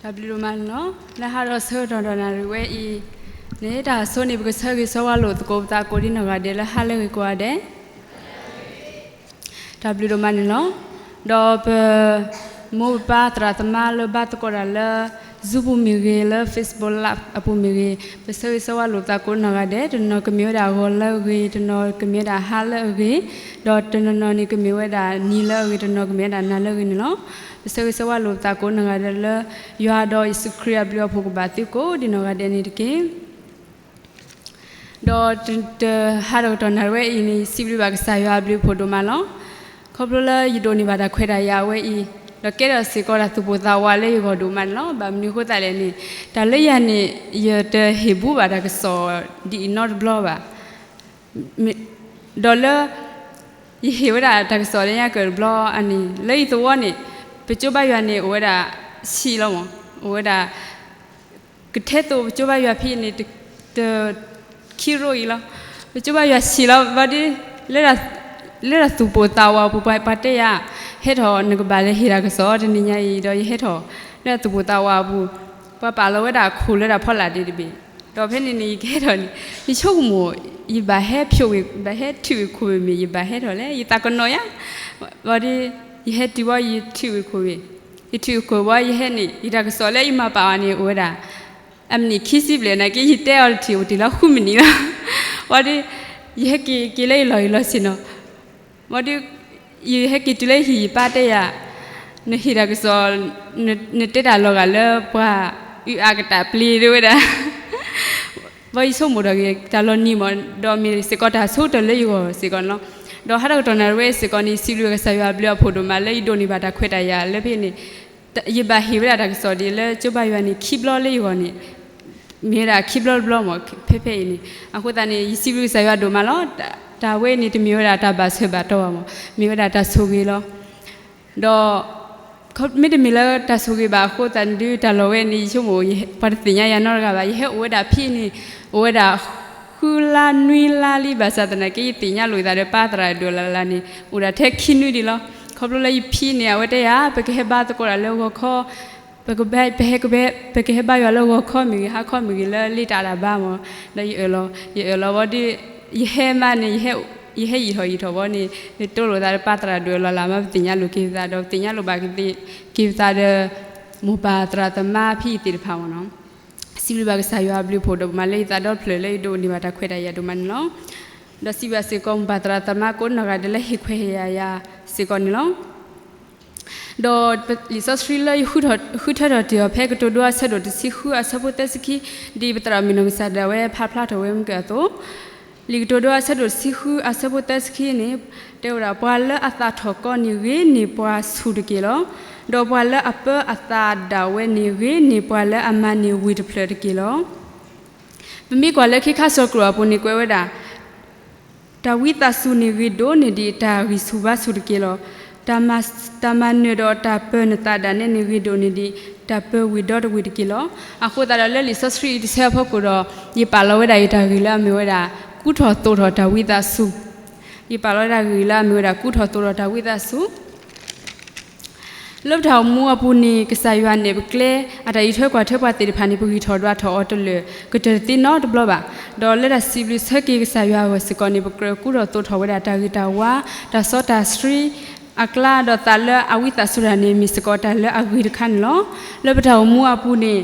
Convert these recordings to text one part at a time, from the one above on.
တၢ်ဘျုးဒိၣ်မးန့ၣ်လီၤ. လၢဟါဒီးဆၢကတီၢ်ဒီးနၣ်ရံၣ်ဝဲအံၤန့ၣ် တၢ်ဆိန့ၣ် ပကဆၢဂ့ၤဆၢဝါလိာ်သကိးပသးကိးဒ်နီၢ်ဂၤဒဲးလၢဟါလၢအဂ့ၤကိးဂၤဒဲး တၢ်ဘျုးဒိၣ်မးန့ၣ်လီၤ. ဒီးပမိၢ်ပပၢ်သရၣ်သမါလၢဘါသကိးတၢ်လၢ Zoom ပူၤမ့ၢ်ဂ့ၤ, လၢ Facebook Live အပူၤမ့ၢ်ဂ့ၤ, ပဆၢဂ့ၤဆၢဝါလိာ်ပသးကိးနီၢ်ဂၤဒဲး, တနီၤကမ့ၢ်ဝဲဒၣ်ဂီၤလၢအဂ့ၤ, တနီၤကမ့ၢ်ဝဲဒၣ်ဟါလၢအဂ့ၤ, ဒီးတနီၤနီၤန့ၣ်ကမ့ၢ်ဝဲဒၣ်နံၤလၢအဂ့ၤ, တနီၤကမ့ၢ်ဝဲဒၣ်နၤလၢအဂ့ၤန့ၣ်လီၤ. ပဆၢဂ့ၤဆၢဝါလိာ်ပသးကိးနီၢ်ဂၤဒဲးလၢ ယွၤဒီးယ့ၣ်ၡူးခရံာ်အဘျုးအဖှိၣ်ကဘၣ်သုကိးဒ်နီၢ်ဂၤဒဲးန့ၣ်တက့ၢ်. ဒီးတဟါဒီးကတီၢ်နၣ်ရံၣ်ဝဲအံၤန့ၣ် ယစံးဘျုးဘၣ်ကစၢ်ယွၤအဘျုးအဖှိၣ်ဒိၣ်မးလီၤ. ခီဖျိလၢယဒိးန့ၢ်ဘၣ်တၢ်ခွဲးတၢ်ယာ်ဝဲအံၤ, ဒီးကဲထီၣ်စ့ၢ်ကီးတၢ်သူၣ်ပိၢ်သးဝးလၢယဂီၢ်ဒိၣ်မးန့ၣ်လီၤ. ဘၣ်မနုၤအဃိသတးလဲၣ်န့ၣ်, တၢ်လၢယၤန့ၣ် ယတဟ့ၣ်ဘူဘၣ်တၢ်ကစီၣ်ဒ်အံၤနီတဘျီဘၣ်. ဒီးလၢ ယဟ့ၣ်ဝဲဒၣ်တၢ်ကစီၣ်လၢညါကတဘျီအန့ၣ် လၢယသဝီန့ၣ် ပကၠိဘါယွၤန့ၣ် အိၣ်ဝဲဒၣ်ဆံးလီၤမး, အိၣ်ဝဲဒၣ် ကထဲသိးပကၠိဘါယွၤဖဲန့ၣ် တ ခံရိအံၤလီၤ. ပကၠိဘါယွၤဆံးလီၤ ဘၣ်ဒီး လၢတၢ်သူၣ်ပိၢ်သးဝးအပူၤ ပှၤတဲယၤ ဟဲထီၣ် နကဘၣ်လဲၤဟ့ၣ်တၢ်ကစီၣ်တနံၤညါအံၤ ဒီးယဟဲထီၣ် လၢတၢ်သူၣ်ပိၢ်သးဝးအပူၤ ပှၤပာ်လီၤဝဲဒၣ်ခိၣ်လၢတၢ်ဖီလာ်ဒ့တဘ့ၣ်, ဒီးဖဲန့ၣ်န့ၣ် ယကဟဲထီၣ်န့ၣ် ယဆိကမိၣ် ယဘၣ်ဟဲဖျိးဝံၤ ဘၣ်ဟဲထုးဝံၤခိၣ်ဝံၤမ့ၢ် ယဘၣ်ဟဲထီၣ်လဲၣ် ယသးကနီၤယါ, ဘၣ်ဒီး ယဟဲတုၤဝံၤ ယထုးဝံၤခိၣ်ဝံၤ, ယထုးခိၣ်ဝံၤ ယဟဲန့ၣ် ယတၢ်ကစီၣ်လၢယမၤပာ်အီၤန့ၣ် အိၣ်ဝဲဒၣ် အမံးနံးခံဆံဘျဲၣ် နာ်က့ ယတဲအီၤတထံၣ် အိၣ်တ့ၢ်လၢဃုမံးနံးလီၤ. ဘၣ်ဒီး ယဟဲက့ၤက့ၤလၢယလီၢ်ယလီၢ်ဆ့ၣ်နီၤ ဘၣ်ဒီး ယဟဲက့ၤတုၤလၢယဟံၣ် ယပၢ်တဲယၤ နဟ့ၣ်တၢ်ကစီၣ် နတဲတၢ်လီၤဂာ်လၢပှၤအုးအါကတၢၢ်ပျ့ၤတဝဲဒၣ်, ဘၣ်ယဆိကမိၣ်ထီၣ်က့ၤ တၢ်လီၤနံၤမး ဒီးမ့ၢ်စ့ၢ်ကီးတၢ်ဆိကတၢၢ်လၢယဂီၢ်စ့ၢ်ကီးန့ၣ်လီၤ. ဒီးဟါဒီးကတီၢ်နၣ်ရံၣ်ဝဲစ့ၢ်ကီးန့ၣ် စံးဘျုးကစၢ်ယွၤအဘျုးအဖှိၣ်ဒိၣ်မးလၢယဒိးန့ၢ်ဘၣ်တၢ်ခွဲးတၢ်ယာ်လၢဖဲန့ၣ် ယဘၣ်ဟ့ၣ်ဝဲဒၣ်တၢ်ကစီၣ်ဒ်လၢကၠိဘါယွၤန့ၣ် ခံဘျီလၢယဂီၢ်န့ၣ် မ့ၢ်ဝဲဒၣ်ခံဘျီတဘျီမး ဖဲဖဲအံၤန့ၣ် အဃိသတးန့ၣ် ယစံးဘျုးကစၢ်ယွၤဒိၣ်မးလီၤ. တၢ်ဝဲန့ၣ်တမ့ၢ်ဝဲဒၣ်တၢ်ဘၣ်ဆၢဘၣ်တီၢ်ဘၣ်မး မ့ၢ်ဝဲဒၣ်တၢ်ဆိၣ်ဂ့ၤလီၤ. ဒီး မ့တမ့ၢ်လၢတၢ်ဆိၣ်ဂ့ၤဘၣ်အဃိသတးန့ၣ်ဒုး တၢ်လီၢ်ဝဲန့ၣ် ယဆိကမိၣ် ပှၤတသ့ၣ်ညါယၤနီတဂၤဘၣ်. ယဟဲအိၣ်ဝဲဒၣ်ဖဲန့ၣ် အိၣ်ဝဲဒၣ် ဃုလါနွံလါလံ ဘၣ်ဆၣ်သနာ်က့ ယသ့ၣ်ညါလိာ်သးဒီးပၢ်သရၣ်ဒိၣ်လၢ်လၢ်န့ၣ် အိၣ်ဒၣ်ထဲခံနွံဒံးလီၤ. ခီဖျိလၢယဖံန့ၣ် အဝဲတဲယၤ ပကဟဲဘါသကိးတၢ်လၢဂီၤခီ ပကဟဲ ပကဟဲဘါယွၤလၢဂီၤခီမ့ၢ်ဂ့ၤ ဟါခီမ့ၢ်ဂ့ၤ လၢလ့တၢ်တၢ်ဘါမး ဒီးယအၢၣ်လီၤ ယအၢၣ်လီၤဝံၤဒီး ယဟဲမးန့ၣ် ယဟဲယံာ်ထီၣ်ယံာ်ထီၣ်ဝံၤန့ၣ် ယတိၢ်လိာ်သးဒီးပၢ်သရၣ်ဒိၣ်လၢ်လၢ်မး ပသ့ၣ်ညါလိာ်က့ၤပသးဒီး ပသ့ၣ်ညါလိာ်ဘၣ်က့ၤပသးဒီး မိၢ်ပၢ်သရၣ်သမါဖံအံၤသ့ၣ်တဖၣ်မးနီၤ စံးဘျုးဘၣ်ကစၢ်ယွၤအဘျုးအဖှိၣ်ဒိၣ်မးလၢယသးဒီဖျၢၣ် လၢယဒိးန့ၢ်ဘၣ်တၢ်ခွဲးတၢ်ယာ်ဒိၣ်မးန့ၣ်လီၤ. ဒီးစံးဘျုးစ့ၢ်ကီးမိၢ်ပၢ်သရၣ်သမါကိးနီၢ်ဂၤဒဲးလၢဟ့ၣ်ခွဲးဟ့ၣ်ယာ်ယၤစ့ၢ်ကီးန့ၣ်လီၤ. ဒီးလံာ်စီဆှံလၢယဃုထၢထီၣ်တ့ၢ်အီၤဖဲကတိၤဒိအဆၢဒိၣ်တဆံဃုအဆၢဖိသၢဆံခံ ဒ်ပသရၣ်မုၣ်နီၢ်ကစၢ်ဒၣ်ဝဲဖးဖျါထီၣ်ဝဲမုၢ်ကၢအသိး လံာ်ကတိၤဒိအဆၢဒိၣ်တဆံဃုအဆၢဖိသၢဆံခံန့ၣ် တဲဝဲဒၣ် ပှၤလၢအသၣ်ထီၣ်ကီန့ၣ်ဂ့ၤန့ၢ်ပှၤဆူၣ်တက့ၢ်လီၤ. ဒီးပှၤလၢအပၢအသးဒၣ်ဝဲန့ၣ်ဂ့ၤန့ၢ်ပှၤလၢအမၤန့ၢ်ဝ့ၢ်တဖျၢၣ်တက့ၢ်လီၤ. ပမ့ၢ်ကွၢ်လၢခံခါစီၤကျိာ်အပူၤန့ၣ် ကွဲးဝဲဒၣ် တၢ်ဝံသးစူၤန့ၣ်ဂ့ၤဒိၣ်န့ၢ်ဒံးတၢ်ဂံၢ်ဆူၣ်ဘါဆူၣ်တက့ၢ်လီၤ. တၢ်မၤနၢၤဒီးတၢ်ပၢၤနသးဒၣ်နဲန့ၣ်ဂ့ၤဒိၣ်န့ၢ်ဒံး တၢ်ပၢၤဝ့ၢ်ဒီတဝ့ၢ်တက့ၢ်လီၤ. အဃိသတးဒီးလၢလံာ်စီဆှံအံၤတဆၢအဖီခိၣ်ဒီး ယပာ်လီၤဝဲဒၣ်ယတၢ်ဂ့ၢ်လၢအမ့ၢ်ဝဲဒၣ် ကူထီၣ်သိးထီၣ်တၢ်ဝံသးစူၤ ယပာ်လီၤဝဲဒၣ်ဂ့ၢ်လၢအမ့ၢ်ဝဲဒၣ် ကူထီၣ်သိးထီၣ်တၢ်ဝံသးစူၤ လၢပတၢ်အိၣ်မူအပူၤန့ၣ် ကစၢ်ယွၤနဲၣ်ပကျဲ အတၢ်အံးထွဲကွၢ်ထွဲပှၤသ့ၣ်တဖၣ်န့ၣ် ပဂံၢ်ထီၣ်ဒွးထီၣ်အီၤတလၢာ် ကတၢၢ်တသ့နီတဘျီဘၣ်. ဒီးလၢတၢ်စံးဘျုးဆၢက့ၤကစၢ်ယွၤအဂီၢ်စ့ၢ်ကီးန့ၣ် ပကြၢးကူထီၣ်သိးထီၣ်ဝဲဒၣ်တၢ်ဂ့ၤတၢ်ဝါ တၢ်စီတၢ်ဆှံ အကျါ ဒီးသးလၢအဝံသးစူၤတၢ်န့ၣ် မ့ၢ်စ့ၢ်ကီးတၢ်လၢအဂ့ၤတခါန့ၣ်လီၤ. လၢပတၢ်အိၣ်မူအပူၤန့ၣ်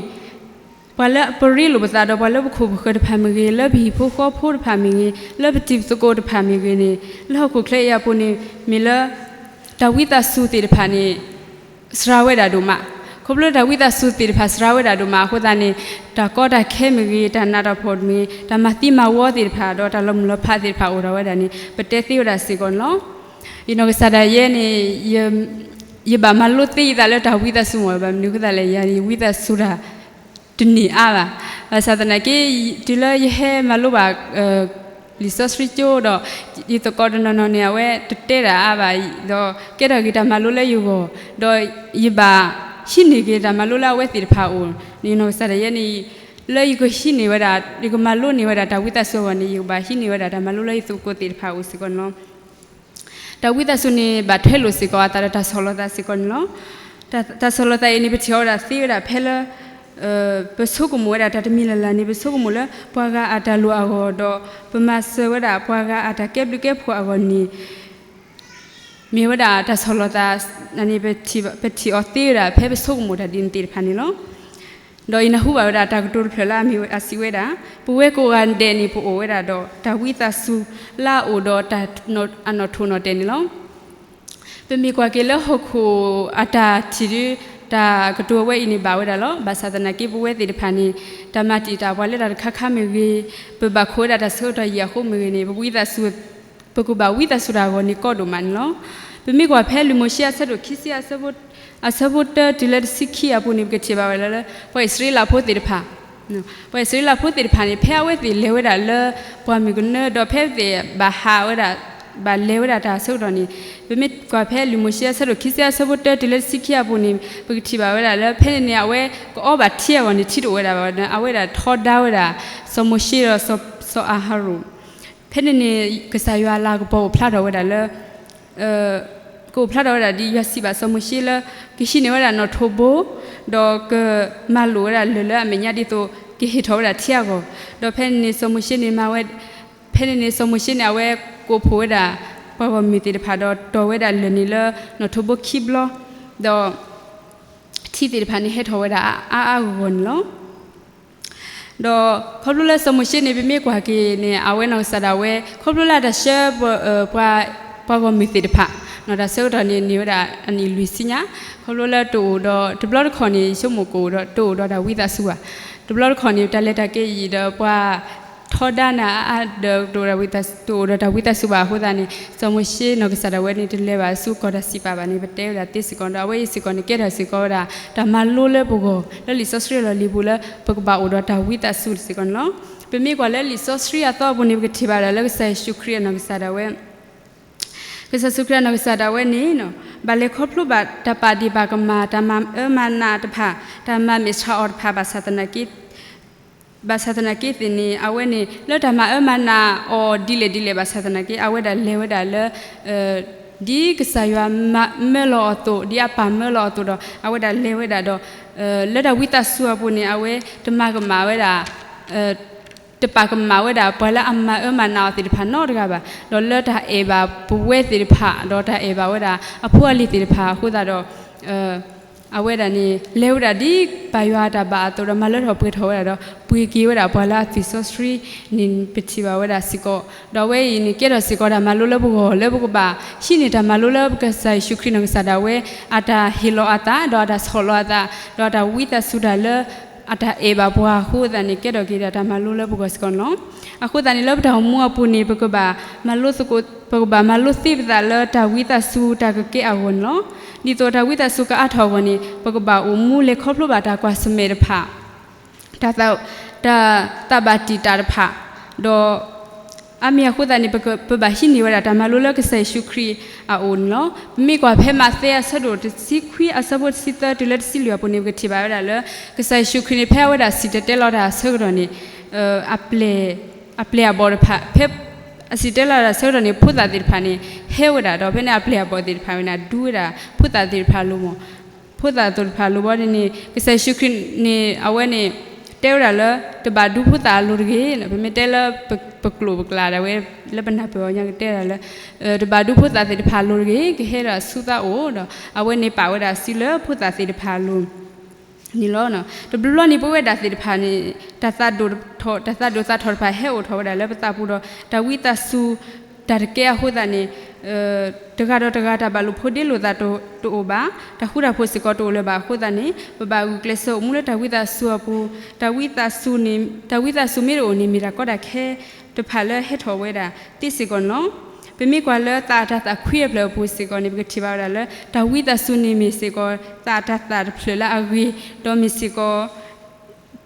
ပှၤလၢပရ့လိာ်ပသးဒီးပှၤလၢပခိၣ်ပဃၢၤတဖၣ်မ့ၢ်ဂ့ၤ, လၢပဟံၣ်ဖိဃီဖိတဖၣ်မ့ၢ်ဂ့ၤ, လၢပတံၤပသကိးတဖၣ်မ့ၢ်ဂ့ၤန့ၣ်, လၢဟီၣ်ခိၣ်ချၢအံၤအပူၤန့ၣ် မ့ၢ်လၢ တၢ်ဝံသးစူၤသ့ၣ်တဖၣ်န့ၣ် စှၤဝဲဒၣ်ဒိၣ်မး. ခီဖျိလၢတၢ်ဝံသးစူၤသ့ၣ်တဖၣ်စှၤဝဲဒၣ်ဒိၣ်မးအဃိသတးန့ၣ်, တၢ်ကီတၢ်ခဲမ့ၢ်ဂ့ၤ, တၢ်နးတၢ်ဖှီၣ်မ့ၢ်ဂ့ၤ, တၢ်မၤသံမၤဝီသ့ၣ်တဖၣ် ဒီးတၢ်လီၤမုၢ်လီၤဖးသ့ၣ်တဖၣ်အိၣ်ထီၣ်ဝဲဒၣ်န့ၣ် ပတဲသ့ဝဲဒၣ်စ့ၢ်ကီးန့ၣ်လီၤ. ယနီၢ်ကစၢ်ဒၣ်ယဲန့ၣ် ယဘၣ်မၤလိသ့ယသးလၢတၢ်ဝံသးစူၤမ့ၢ် ဘၣ်မနုၤအဃိသတးလဲၣ် ယၤန့ၣ်ယဝံသးစူၤတၢ် တန့ၢ်အါဘၣ်. ဘၣ်ဆၣ်သနာ်က့ တုၤလၢယဟဲမၤလိဘၣ် လံာ်စီဆှံကၠိဒီး ယသကိးတနီၤနီၤန့ၣ် အဝဲတတဲတၢ်အါဘၣ်, ဒီးကဲထီၣ်က့ၤတၢ်မၤလိလၢယဂီၢ်, ဒီးယဘၣ်ဟံးန့ၢ်က့ၤတၢ်မၤလိလၢအဝဲသ့ၣ်တဖၣ်အအိၣ်န့ၣ် ယနီၢ်ကစၢ်ဒၣ်ယဲန့ၣ် လၢယကဟံးန့ၢ်ဝဲဒၣ် ယကမၤလိန့ၢ်ဝဲဒၣ်တၢ်ဝံသးစူၤအဂီၢ်န့ၣ် ယကဘၣ်ဟံးန့ၢ်ဝဲဒၣ်တၢ်မၤလိလၢယသကိးသ့ၣ်တဖၣ်အအိၣ်စ့ၢ်ကီးန့ၣ်လီၤ. တၢ်ဝံသးစူၤန့ၣ် ဘၣ်ထွဲလိာ်စ့ၢ်ကီးအသးဒီးတၢ်ဆီၣ်လီၤသးစ့ၢ်ကီးန့ၣ်လီၤ. တၢ်ဆီၣ်လီၤသးအံၤန့ၣ် ပထံၣ်အီၤဝဲဒၣ်သ့ဝဲဒၣ်ဖဲလၢ ပဆိကမိၣ်ဝဲဒၣ်တၢ်တမံၤလၢ်လၢ်န့ၣ် ပဆိကမိၣ်လၢပှၤဂၤအတၢ်လိၣ်အဂီၢ် ဒီးပမၤစၢၤဝဲဒၣ်ပှၤဂၤအတၢ်ကဲဘျုးကဲဖှိၣ်အဂီၢ်န့ၣ် မ့ၢ်ဝဲဒၣ်တၢ်ဆီၣ်လီၤသးန့ၣ် ပထံၣ်အီၤသ့ဝဲဒၣ်ဖဲပဆိကမိၣ်တၢ်ဒ်န့ၣ်သ့ၣ်တဖၣ်န့ၣ်လီၤ. ဒီးအံၤနၢ်ဟူဘၣ်ဝဲဒၣ်တၢ်ကတိၤတဖျၢၣ်လၢအမ့ၢ်ဝဲအစံးဝဲဒၣ်, ပဝဲကိးဂၤဒဲးန့ၣ် ပအိၣ်ဝဲဒၣ်ဒီးတၢ်ဝံသးစူၤလၢအအိၣ်ဒီးတၢ်အနီၣ်ထိးနီၣ်တဲာ်န့ၣ်လီၤ. ပမ့ၢ်ကွၢ်က့ၤလၢဟီၣ်ခိၣ်အတၢ်ထံၣ်ဒု တၢ်ကတိၤဝဲအံၤန့ၣ်ဘၣ်ဝဲဒၣ်လီၤ. ဘၣ်ဆၣ်သနာ်က့ ပဝဲသ့ၣ်တဖၣ်န့ၣ် တၢ်မၤတံာ်တာ်ပှၤလၢတၢ်တခါခါမ့ၢ်ဂ့ၤ, ပဘၣ်ခိးဝဲဒၣ်တၢ်ဆၢကတီၢ်ယံာ်အဃိမ့ၢ်ဂ့ၤန့ၣ် ပဝံသးစူၤ ပကဘၣ်ဝံသးစူၤတၢ်အဂီၢ်န့ၣ်ကီဒိၣ်မးန့ၣ်လီၤ. ပမ့ၢ်ကွၢ်ဖဲလံာ်မိၤၡ့အဆၢဒိၣ်ခံဆံ အဆၢဖိတၢတုၤလၢတဆံခံအပူၤန့ၣ် ပကထံၣ်ဘၣ်ဝဲဒၣ်လၢ ပှၤအံၣ်စရ့လးဖိသ့ၣ်တဖၣ် ပှၤအံၣ်စရ့လးဖိသ့ၣ်တဖၣ်န့ၣ် ဖဲအဝဲသ့ၣ်လဲၤဝဲဒၣ်လၢပှၢ်မုၢ်ကနၢဒီး ဖဲအဝဲသ့ၣ်ဘၣ်ဟးဝဲဒၣ် ဘၣ်လဲၤဝဲဒၣ်တၢ်ဆၢကတီၢ်န့ၣ် ပမ့ၢ်ကွၢ်ဖဲလံာ်မိၤၡ့အဆၢဒိၣ်ခံဆံ အဆၢဖိတၢတုၤလၢတဆံခံအပူၤန့ၣ် ပကထံၣ်ဘၣ်ဝဲဒၣ်လၢ ဖဲန့ၣ်န့ၣ် အဝဲကအီဘၣ်ထံအဂီၢ်န့ၣ် ထံတအိၣ်ဝဲဒၣ်ဘၣ်, အဝဲဒၣ်ထီဒါဝဲဒၣ် စီၤမိၤၡ့ဒီးစီၤအၤဟရိၣ် ဖဲန့ၣ်န့ၣ် ကစၢ်ယွၤအလၤကပီၤအိၣ်ဖျါထီၣ်ဝဲဒၣ်လၢ ကအိၣ်ဖျါထီၣ်ဝဲဒၣ်ဒ်ယွၤစံးဘၣ်စီၤမိၤၡ့လၢ ကဟံးန့ၢ်ဝဲဒၣ်နီၣ်ထိးဘိ, ဒီးကမၤလိာ်ဝဲဒၣ်လၢၢ်လၢအမဲာ်ညါဒ်သိး ကဟ့ၣ်ထီၣ်ဝဲဒၣ်ထံအဂီၢ်, ဒီးဖဲန့ၣ်န့ၣ်စီၤမိၤၡ့န့ၣ်မၤဝဲ ဖဲန့ၣ်န့ၣ်စီၤမိၤၡ့န့ၣ် အဝဲကိးဖှိၣ်ဝဲဒၣ် ပှၤဂီၢ်မုၢ်သ့ၣ်တဖၣ်ဒီးတီၢ်ဝဲဒၣ်လၢၢ်န့ၣ်လၢနီၣ်ထိးဘိခံဘျီ, ဒီး ထံသ့ၣ်တဖၣ်န့ၣ်ဟဲထီၣ်ဝဲဒၣ်အါအါဂီၢ်ဂီၢ်န့ၣ်လီၤ. ဒီးခီဖျိလၢစီၤမိၤၡ့န့ၣ် ပမ့ၢ်ကွၢ်က့ၤန့ၣ် အဝဲနီၢ်ကစၢ်ဒၣ်ဝဲ ခီဖျိလၢအတၢ်ဆှၢ ပှၤဂီၢ်မုၢ်သ့ၣ်တဖၣ် နီၢ်တၢ်ဆၢကတီၢ်န့ၣ် န့ၢ်ဝဲဒၣ်အနံၣ်လွံၢ်ဆံညါ, ခီဖျိလၢတအိၣ်ဒီး တဘျီတခီၣ်န့ၣ် ယဆိကမိၣ်ကအိၣ်ဒီး တအိၣ်ဒီးတၢ်ဝံသးစူၤဘၣ်, တဘျီတခီၣ်န့ၣ် တၢ်လဲၤတၢ်က့ၤအံၤဒီးပှၤ ထီဒါနၤအါအါဒီး တအိၣ်ဒီးတၢ်ဝံသးစူၤဘၣ်အဃိသတးန့ၣ် စီၤမိၤၡ့နီၢ်ကစၢ်ဒၣ်ဝဲန့ၣ် တလဲၤဘၣ်ဆူကီၢ်တၢ်စံးပာ်ဘၣ်န့ၣ် ပတဲဝဲဒၣ်သ့စ့ၢ်ကီး ဒီးအဝဲအံၤစ့ၢ်ကီးန့ၣ် ကဲထီၣ်စ့ၢ်ကီးဝဲဒၣ် တၢ်မၤလိလၢပဂီၢ် လၢလံာ်စီဆှံအလီၢ်လံၤပူၤလၢ ပကဘၣ်အိၣ်ဒီးတၢ်ဝံသးစူၤစ့ၢ်ကီးန့ၣ်လီၤ. ပမ့ၢ်ကွၢ်လၢလံာ်စီဆှံအသီအပူၤန့ၣ် ပကထံၣ်ဘၣ်ဒၣ်လၢကစၢ်ယ့ၣ်ၡူးခရံာ်အနီၢ်ကစၢ်ဒၣ်ဝဲ ကစၢ်ယ့ၣ်ၡူးခရံာ်အနီၢ်ကစၢ်ဒၣ်ဝဲန့ၣ် ဘၣ်လဲၤခီဖျိဘၣ်တၢ်ပာ်ဒ့ၣ်ပာ်ကမၣ် တၢ်မၤအၢမၤနးတဖၣ် တၢ်မၤမဲာ်ဆှးအီၤတဖၣ် ဘၣ်ဆၣ်သနာ်က့ ဘၣ်ဆၣ်သနာ်က့သ့ၣ်န့ၣ် အဝဲန့ၣ် လၢတၢ်မၤအၢမၤနးအီၤဒ်လဲၣ်ဒ်လဲၣ် ဘၣ်ဆၣ်သနာ်က့ အဝဲဒၣ်လဲၤဝဲဒၣ်လၢ ဒ်ကစၢ်ယွၤမၢလီၤအီၤအသိး ဒ်အပၢ်မၢလီၤအီၤအသိးဒီး အဝဲဒၣ်လဲၤဝဲဒၣ်ဒီး လၢတၢ်ဝံသးစူၤအပူၤန့ၣ် အဝဲတမၤကမၣ်ဝဲဒၣ် တပာ်ကမၣ်ဝဲဒၣ် ပှၤလၢအမၤအၢမၤနးအီၤသ့ၣ်တဖၣ်နီတဂၤဘၣ်. ဒီးလၢတၢ်အဲၣ်ဘၣ်ပဝဲသ့ၣ်တဖၣ် ဒီးတၢ်အဲၣ်ဘၣ်ဝဲဒၣ် အဖိအလံၤသ့ၣ်တဖၣ်အဃိသတးဒီး အဝဲဒၣ်န့ၣ် လဲၤဝဲဒၣ်ဒ်ပၢ်ယွၤအတၢ်ဘၣ်အသိးဒီး မၤလၢထီၣ်ပှဲၤထီၣ်ဝဲဒၣ်ဒီး ပှ့ၤက့ၤဝဲဒၣ်ပှၤလၢအသွံၣ်စီဆှံန့ၣ် ပထံၣ်ဘၣ်ဝဲဒၣ်စ့ၢ်ကီး. ဒီးအဝဲအံၤန့ၣ် ကဲထီၣ်စ့ၢ်ကီးတၢ်မၤလိလၢပဂီၢ် လၢပကဘၣ်ဟံးန့ၢ်တၢ်မၤလိလၢပကစၢ်ယ့ၣ်ၡူးခရံာ်နီၢ်ကစၢ်ဒၣ်ဝဲ အတၢ်ဟ့ၣ်လီၤအသး ဒီးအတၢ်ဆီၣ်လီၤအသး ဒီးအတၢ်ဝံသးစူၤတၢ်လၢ အတၢ်အဲၣ်ဘၣ်ပှၤအဃိသတးန့ၣ် ကဲထီၣ်က့ၤဒၣ်တၢ်မၤလိလၢပဂီၢ်စ့ၢ်ကီးန့ၣ်လီၤ. အဃိသတးန့ၣ် လၢပတၢ်အိၣ်မူအပူၤန့ၣ် ပကဘၣ်မၤလိသကိး ပကဘၣ်မၤလိသ့ပသးလၢတၢ်ဝံသးစူၤတၢ်ကကဲအဂီၢ်န့ၣ်လီၤ. ဒ်သိးတၢ်ဝံသးစူၤကအါထီၣ်အဂီၢ်န့ၣ် ပကဘၣ်အိၣ်မူလဲၤခီဖျိဘၣ်တၢ်ကွၢ်ဆၢၣ်မဲာ်တဖၣ် တၢ်သး တၢ်သးဘၣ်တံာ်တာ်တဖၣ် ဒီး အါမံၤအဃိသတးန့ၣ် ပက ပဘၣ်ဟံးန့ၢ်ဝဲဒၣ်တၢ်မၤလိလၢကစၢ်ယ့ၣ်ၡူးခရံာ်အအိၣ်န့ၣ်လီၤ. ပမ့ၢ်ကွၢ်ဖဲမးသဲအဆၢဒိၣ်တဆံခွံ အဆၢဖိတဆံသၢတုၤလၢတဆံလွံၢ်အပူၤန့ၣ် ပကထံၣ်ဘၣ်ဝဲဒၣ်လၢ ကစၢ်ယ့ၣ်ၡူးခရံာ်န့ၣ် ဖဲအဝဲဒၣ်စံၣ်တဲၤတဲလီၤတၢ်အဆၢကတီၢ်န့ၣ် အပျဲၢ် အပျဲၢ်အဘီၣ်တဖၣ် ဖဲ အစံၣ်တဲၤတဲလီၤတၢ်အဆၢကတီၢ်န့ၣ် ဖိသၣ်သ့ၣ်တဖၣ်န့ၣ် ဟဲဝဲဒၣ်ဒီး ဖဲန့ၣ်အပျဲၢ်အဘီၣ်သ့ၣ်တဖၣ်ဝဲန့ၣ် ဒူဝဲဒၣ်ဖိသၣ်သ့ၣ်တဖၣ်အလိၤမး ဖိသၣ်သ့ၣ်တဖၣ်အလိၤဘၣ်န့ၣ် ကစၢ်ယ့ၣ်ၡူးခရံာ်န့ၣ် အဝဲန့ၣ် တဲဝဲဒၣ်လၢ တဘၣ်ဒူဖိသၣ်အလိၤတဂ့ၤ. ပမ့ၢ်တဲလၢ ပကျိာ်ပကျါဒၣ်ဝဲ လၢပနၢ်ပၢၢ်အီၤညါကတဲဒၣ်လၢ တဘၣ်ဒူဖိသၣ်သ့ၣ်တဖၣ်အလိၤတဂ့ၤ, ကဟဲဒီးဆူသးအိၣ်ဒီး အဝဲန့ၣ်ပာ်ဝဲဒၣ်စုလၢဖိသၣ်သ့ၣ်တဖၣ်အလိၤ န့ၣ်လီၤ. တဘျီဘျီန့ၣ် ပဝဲဒၣ်သ့ၣ်တဖၣ်န့ၣ် တၢ်သးဒိၣ်ထီၣ် တၢ်သးဒိၣ်သးထီၣ်တဖၣ်ဟဲအိၣ်ထီၣ်ဝဲဒၣ်လၢပသးပူၤဒီး တၢ်ဝံသးစူၤ တၢ်တကဲအဃိသတးန့ၣ် တဂၤဒီးတဂၤတၢ်ဘၣ်လိာ်ဖိးဒ့လိာ်သးတအိၣ်ဘၣ်, တၢ်ဃူတၢ်ဖိးစ့ၢ်ကီးတအိၣ်လၢၤဘၣ်အဃိသတးန့ၣ် ပဘၣ်ဂုာ်ကျဲးစၢးအိၣ်မူလၢတၢ်ဝံသးစူၤအပူၤ, တၢ်ဝံသးစူၤန့ၣ် တၢ်ဝံသးစူၤမ့ၢ်တအိၣ်န့ၣ် မ့ၢ်တၢ်ကီတၢ်ခဲတဖၣ်လၢဟဲထီၣ်ဝဲဒၣ်သ့စ့ၢ်ကီးန့ၣ်လီၤ. ပမ့ၢ်ကွၢ်လၢသးအတၢ်သးခွံအဖျၢၣ်အပူၤစ့ၢ်ကီးန့ၣ် ပကထံၣ်ဘၣ်ဝဲဒၣ်လၢ တၢ်ဝံသးစူၤန့ၣ်မ့ၢ်စ့ၢ်ကီး သးအတၢ်သးတဖျၢၣ်လၢအဂ့ၤ, ဒီးမ့ၢ်စ့ၢ်ကီး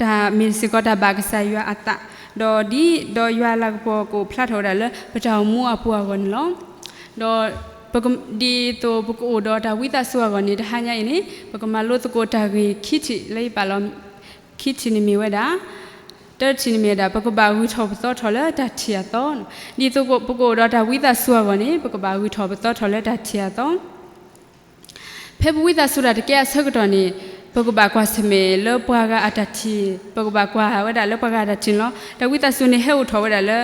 တၢ်မ့ၢ်စ့ၢ်ကီးတၢ်ဘၣ်ကစၢ်ယွၤအသး, ဒီးဒ်ဒီးယွၤအလၤကပီၤကအိၣ်ဖျါထီၣ်ဝဲဒၣ်လၢ ပတၢ်အိၣ်မူအပူၤအဂီၢ်န့ၣ်လီၤ. ဒီး ဒ်သိးပကအိၣ်ဒီးတၢ်ဝံသးစူၤအဂီၢ်န့ၣ် တဟါညါအံၤန့ၣ် ပကမၤလိသကိးတၢ်ဂ့ၢ်ခံထံၣ်လၢယပာ်လီၤ ခံထံၣ်န့ၣ်မ့ၢ်ဝဲဒၣ် တၢထံၣ်န့ၣ်မ့ၢ်ဝဲဒၣ် ပကဘၣ်ဂုၢ်ထီၣ်ပသီထီၣ်လၢတၢ်ထံၣ်အသီ, ဒ်သိးပကအိၣ်ဒီးတၢ်ဝံသးစူၤအဂီၢ်န့ၣ် ပကဘၣ်ဂုၢ်ထီၣ်ပသီထီၣ်လၢတၢ်ထံၣ်အသီ ဖဲ ဖဲပဝံသးစူၤတၢ်တကဲအဆၢကတီၢ်န့ၣ် ပကဘၣ်ကွၢ်ဆၢၣ်မဲာ်လၢပှၤဂၤအတၢ်ထံၣ်, ပကဘၣ်ကွၢ်ဝဲဒၣ်လၢပှၤဂၤအတၢ်ထံၣ်န့ၣ်လီၤ. တၢ်ဝံသးစူၤန့ၣ်ဟဲအိၣ်ထီၣ်ဝဲဒၣ်လၢ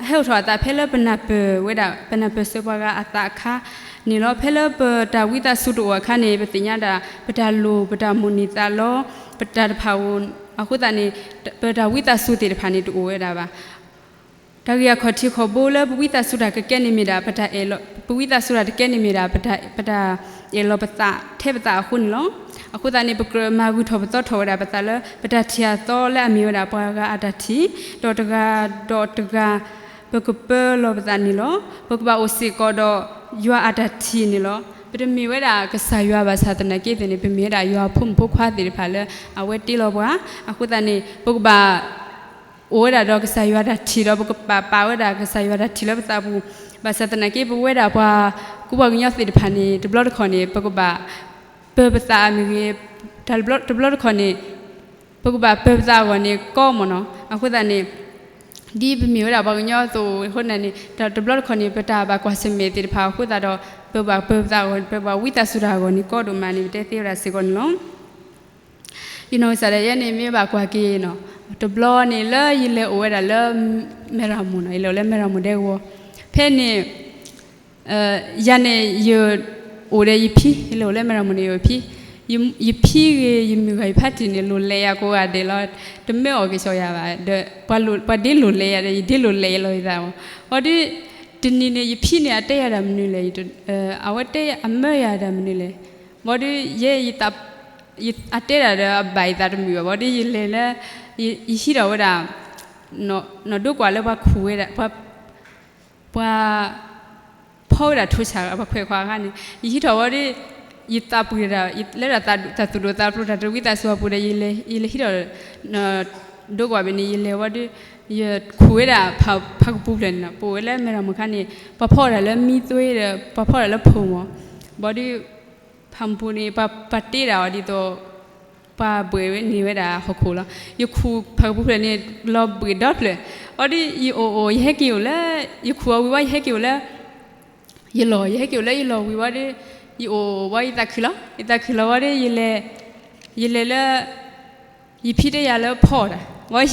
ဟဲအိၣ်ထီၣ်အသးဖဲလၢပနၢ်ပၢၢ်ဝဲဒၣ် ပနၢ်ပၢၢ်စၢၤပှၤဂၤအသးအခါန့ၣ်လီၤ. ဖဲလၢပတၢ်ဝံသးစူၤတအိၣ်အခါန့ၣ် ပသ့ၣ်ညါဒၣ် ပတၢ်လိၣ် ပတၢ်မိၣ်န့ၢ်သးလီ ပတၢ်တဖၣ်အဃိသတးန့ၣ် ပတၢ်ဝံသးစူၤသ့ၣ်တဖၣ်န့ၣ်တအိၣ်ဝဲဒၣ်ဘၣ်. တၢ်ဂ့ၢ်အခီၣ်ထံးခီၣ်ဘိလၢပဝံသးစူၤတၢ်ကကဲန့ၣ်မ့ၢ်ဒၣ် ပတၢ်အဲၣ်လီၤ, ပဝံသးစူၤတၢ်တကဲန့ၣ်မ့ၢ်ဒၣ် ပတၢ်, ပတၢ်အဲၣ်လီၤပသးထဲပသးအဃိန့ၣ်လီၤ. အဃိသတးန့ၣ် ပကြၢးမၤဂုာ်ထီၣ်ပသီထီၣ်ဝဲဒၣ်ပသးလၢ ပတၢ်ထံၣ်အသီလၢအမ့ၢ်ဝဲဒၣ်ပှၤဂၤအတၢ်ထံၣ်, ဒီးတဂၤဒီးတဂၤ ပကပၢလီၤပသးန့ၣ်လီၤ. ပကဘၣ်အိၣ်စ့ၢ်ကီးဒီးယွၤအတၢ်ထံၣ်န့ၣ်လီၤ. ပတမ့ၢ်ဝဲဒၣ်ကစၢ်ယွၤဘၣ်ဆၣ်သနာ်က့သ့ၣ်န့ၣ် ပမ့ၢ်ဝဲဒၣ်ယွၤအဖိမုၣ်ဖိခွါသ့ၣ်တဖၣ်လၢ အဝဲတ့လီၤပှၤ. အဃိသတးန့ၣ် ပကဘၣ် အိၣ်ဝဲဒၣ်ဒီးကစၢ်ယွၤတၢ်ထံၣ်ဒီး ပကပာ်ပာ်ဝဲဒၣ်ကစၢ်ယွၤတၢ်ထံၣ်လၢပသးပူၤ, ဘၣ်ဆၣ်သနာ်က့ ပဝဲဒၣ်ပှၤကူပှၤကညီသ့ၣ်တဖၣ်န့ၣ် တဘျီတခီၣ်န့ၣ် ပကဘၣ်ပၢၤပသးမ့ၢ်ဂ့ၤ, တဘျီတခီၣ်န့ၣ် ပကဘၣ်ပၢၤပသးအဂီၢ်န့ၣ်ကီမ့ၢ်နီၤ. အဃိသတးန့ၣ် ဒ်ပမ့ၢ်ဝဲဒၣ်ပှၤကညီအသိးအဃိန့ၣ် တဘျီတခီၣ်န့ၣ် ပတၢ်ဘၣ်ကွၢ်ဆၢၣ်မဲာ်သ့ၣ်တဖၣ်အဃိသတးဒီး ပဘၣ်ပၢၤပသးအဂီၢ် ပဘၣ်ဝံသးစူၤတၢ်အဂီၢ်န့ၣ်ကီဒိၣ်မးန့ၣ် ပတဲသ့ဝဲဒၣ်စ့ၢ်ကီးန့ၣ်လီၤ. ယနီၢ်ကစၢ်ဒၣ်ယဲန့ၣ် မ့ၢ်ဘၣ်ကွၢ်က့ၤနီၤ, တဘျီန့ၣ်လၢယလဲၤအိၣ်ဝဲဒၣ်လၢ မဲၢ်ရမူၢ်နီၤ, ယလဲၤအိၣ်လၢမဲၢ်ရမူၢ်ဒဲကဝီၤ, ဖဲန့ၣ် ယၤန့ၣ် ယအိၣ်ဒီးယဖံ, ယလဲၤအိၣ်လၢမဲၢ်ရမူၢ်န့ၣ် ယအိၣ်ဖံ, ယဖံဂ့ၤ ယမုၢ်ဂၤယဖါတံၢ်န့ၣ် လိၣ်လဲၤယၤကိးဂၤဒဲးလီၤ. တမ့ၢ်အီၣ်က့ၤစီၤယၤဘၣ်ဒီး ပှၤဒ့လိၣ်လဲၤယၤဒီး ယဒ့လိၣ်လဲၤယလီၤယသးမး. ဘၣ်ဒီး တနံၤန့ၣ် ယဖံန့ၣ် အတဲယၤတၢ်မနုၤလဲၣ်, အဝဲတဲအမၢယၤတၢ်မနုၤလဲၣ်, ဘၣ်ဒီး ယဲ အတဲဒၣ်ဒီးအဘၣ်ယသးတမုာ်ဘၣ်. ဘၣ်ဒီးယလဲၤလၢ ယဟံးထီၣ်ဝဲဒၣ် နီၢ်ဒိကွၢ်လၢပှၤခူၣ်ဝဲဒၣ် ပှၤ ပှၤဖီဝဲဒၣ်ထိၣ်ဆၣ် ပှၤခွဲးခွါအခါန့ၣ် ယဟံးထီၣ်ဝဲဒီး ယသးပှ့ၤဒၣ် လၢတၢ်သူၣ်ဒိၣ်သးဖျိး တၢ်တဝံသးစူၤအပူၤဒီး ယလဲၤဟံးထီၣ် ဒိကွၢ်ဘၣ်န့ၣ် ယလဲၤဝဲဒီး ယခူၣ်ဝဲဒၣ်ဖးကပူၤဖျၢၣ်န့ၣ်နီၤ, ပအိၣ်ဝဲလၢမဲၢ်ရမူၢ်ခါန့ၣ် ပှၤဖီဝဲဒၣ်လၢမံသွ့ဒီး ပှၤဖီဝဲဒၣ်လၢဖိမး, ဘၣ်ဒီး ဖးကပူၤန့ၣ် ပှၤတ့ဒၣ်အီၤဒ်သိး ပှၤဘှဲးဝဲန့ၢ်ဝဲဒၣ်ဟီၣ်ခိၣ်လီၤ. ယခူၣ်ဖးကပူၤဖျၢၣ်န့ၣ် လီၤဘှံးဒီဖျၢၣ်, ဘၣ်ဒီး ယအိၣ်အိၣ် ယဟဲက့ၤအိၣ်လၢ ယခူၣ်အီၤဝံၤဝဲ ယဟဲက့ၤအိၣ်လၢ ယလီၢ်, ယဟဲက့ၤအိၣ်လၢယလီၢ်ဝံၤဝဲဒီး ယအိၣ်ဝဲ ယသးခုလီၤ, ယသးခုလီၤဝဲဒီး ယလဲၤလၢ ယဖံတဲယၤလၢဖီတၢ်, ဘၣ်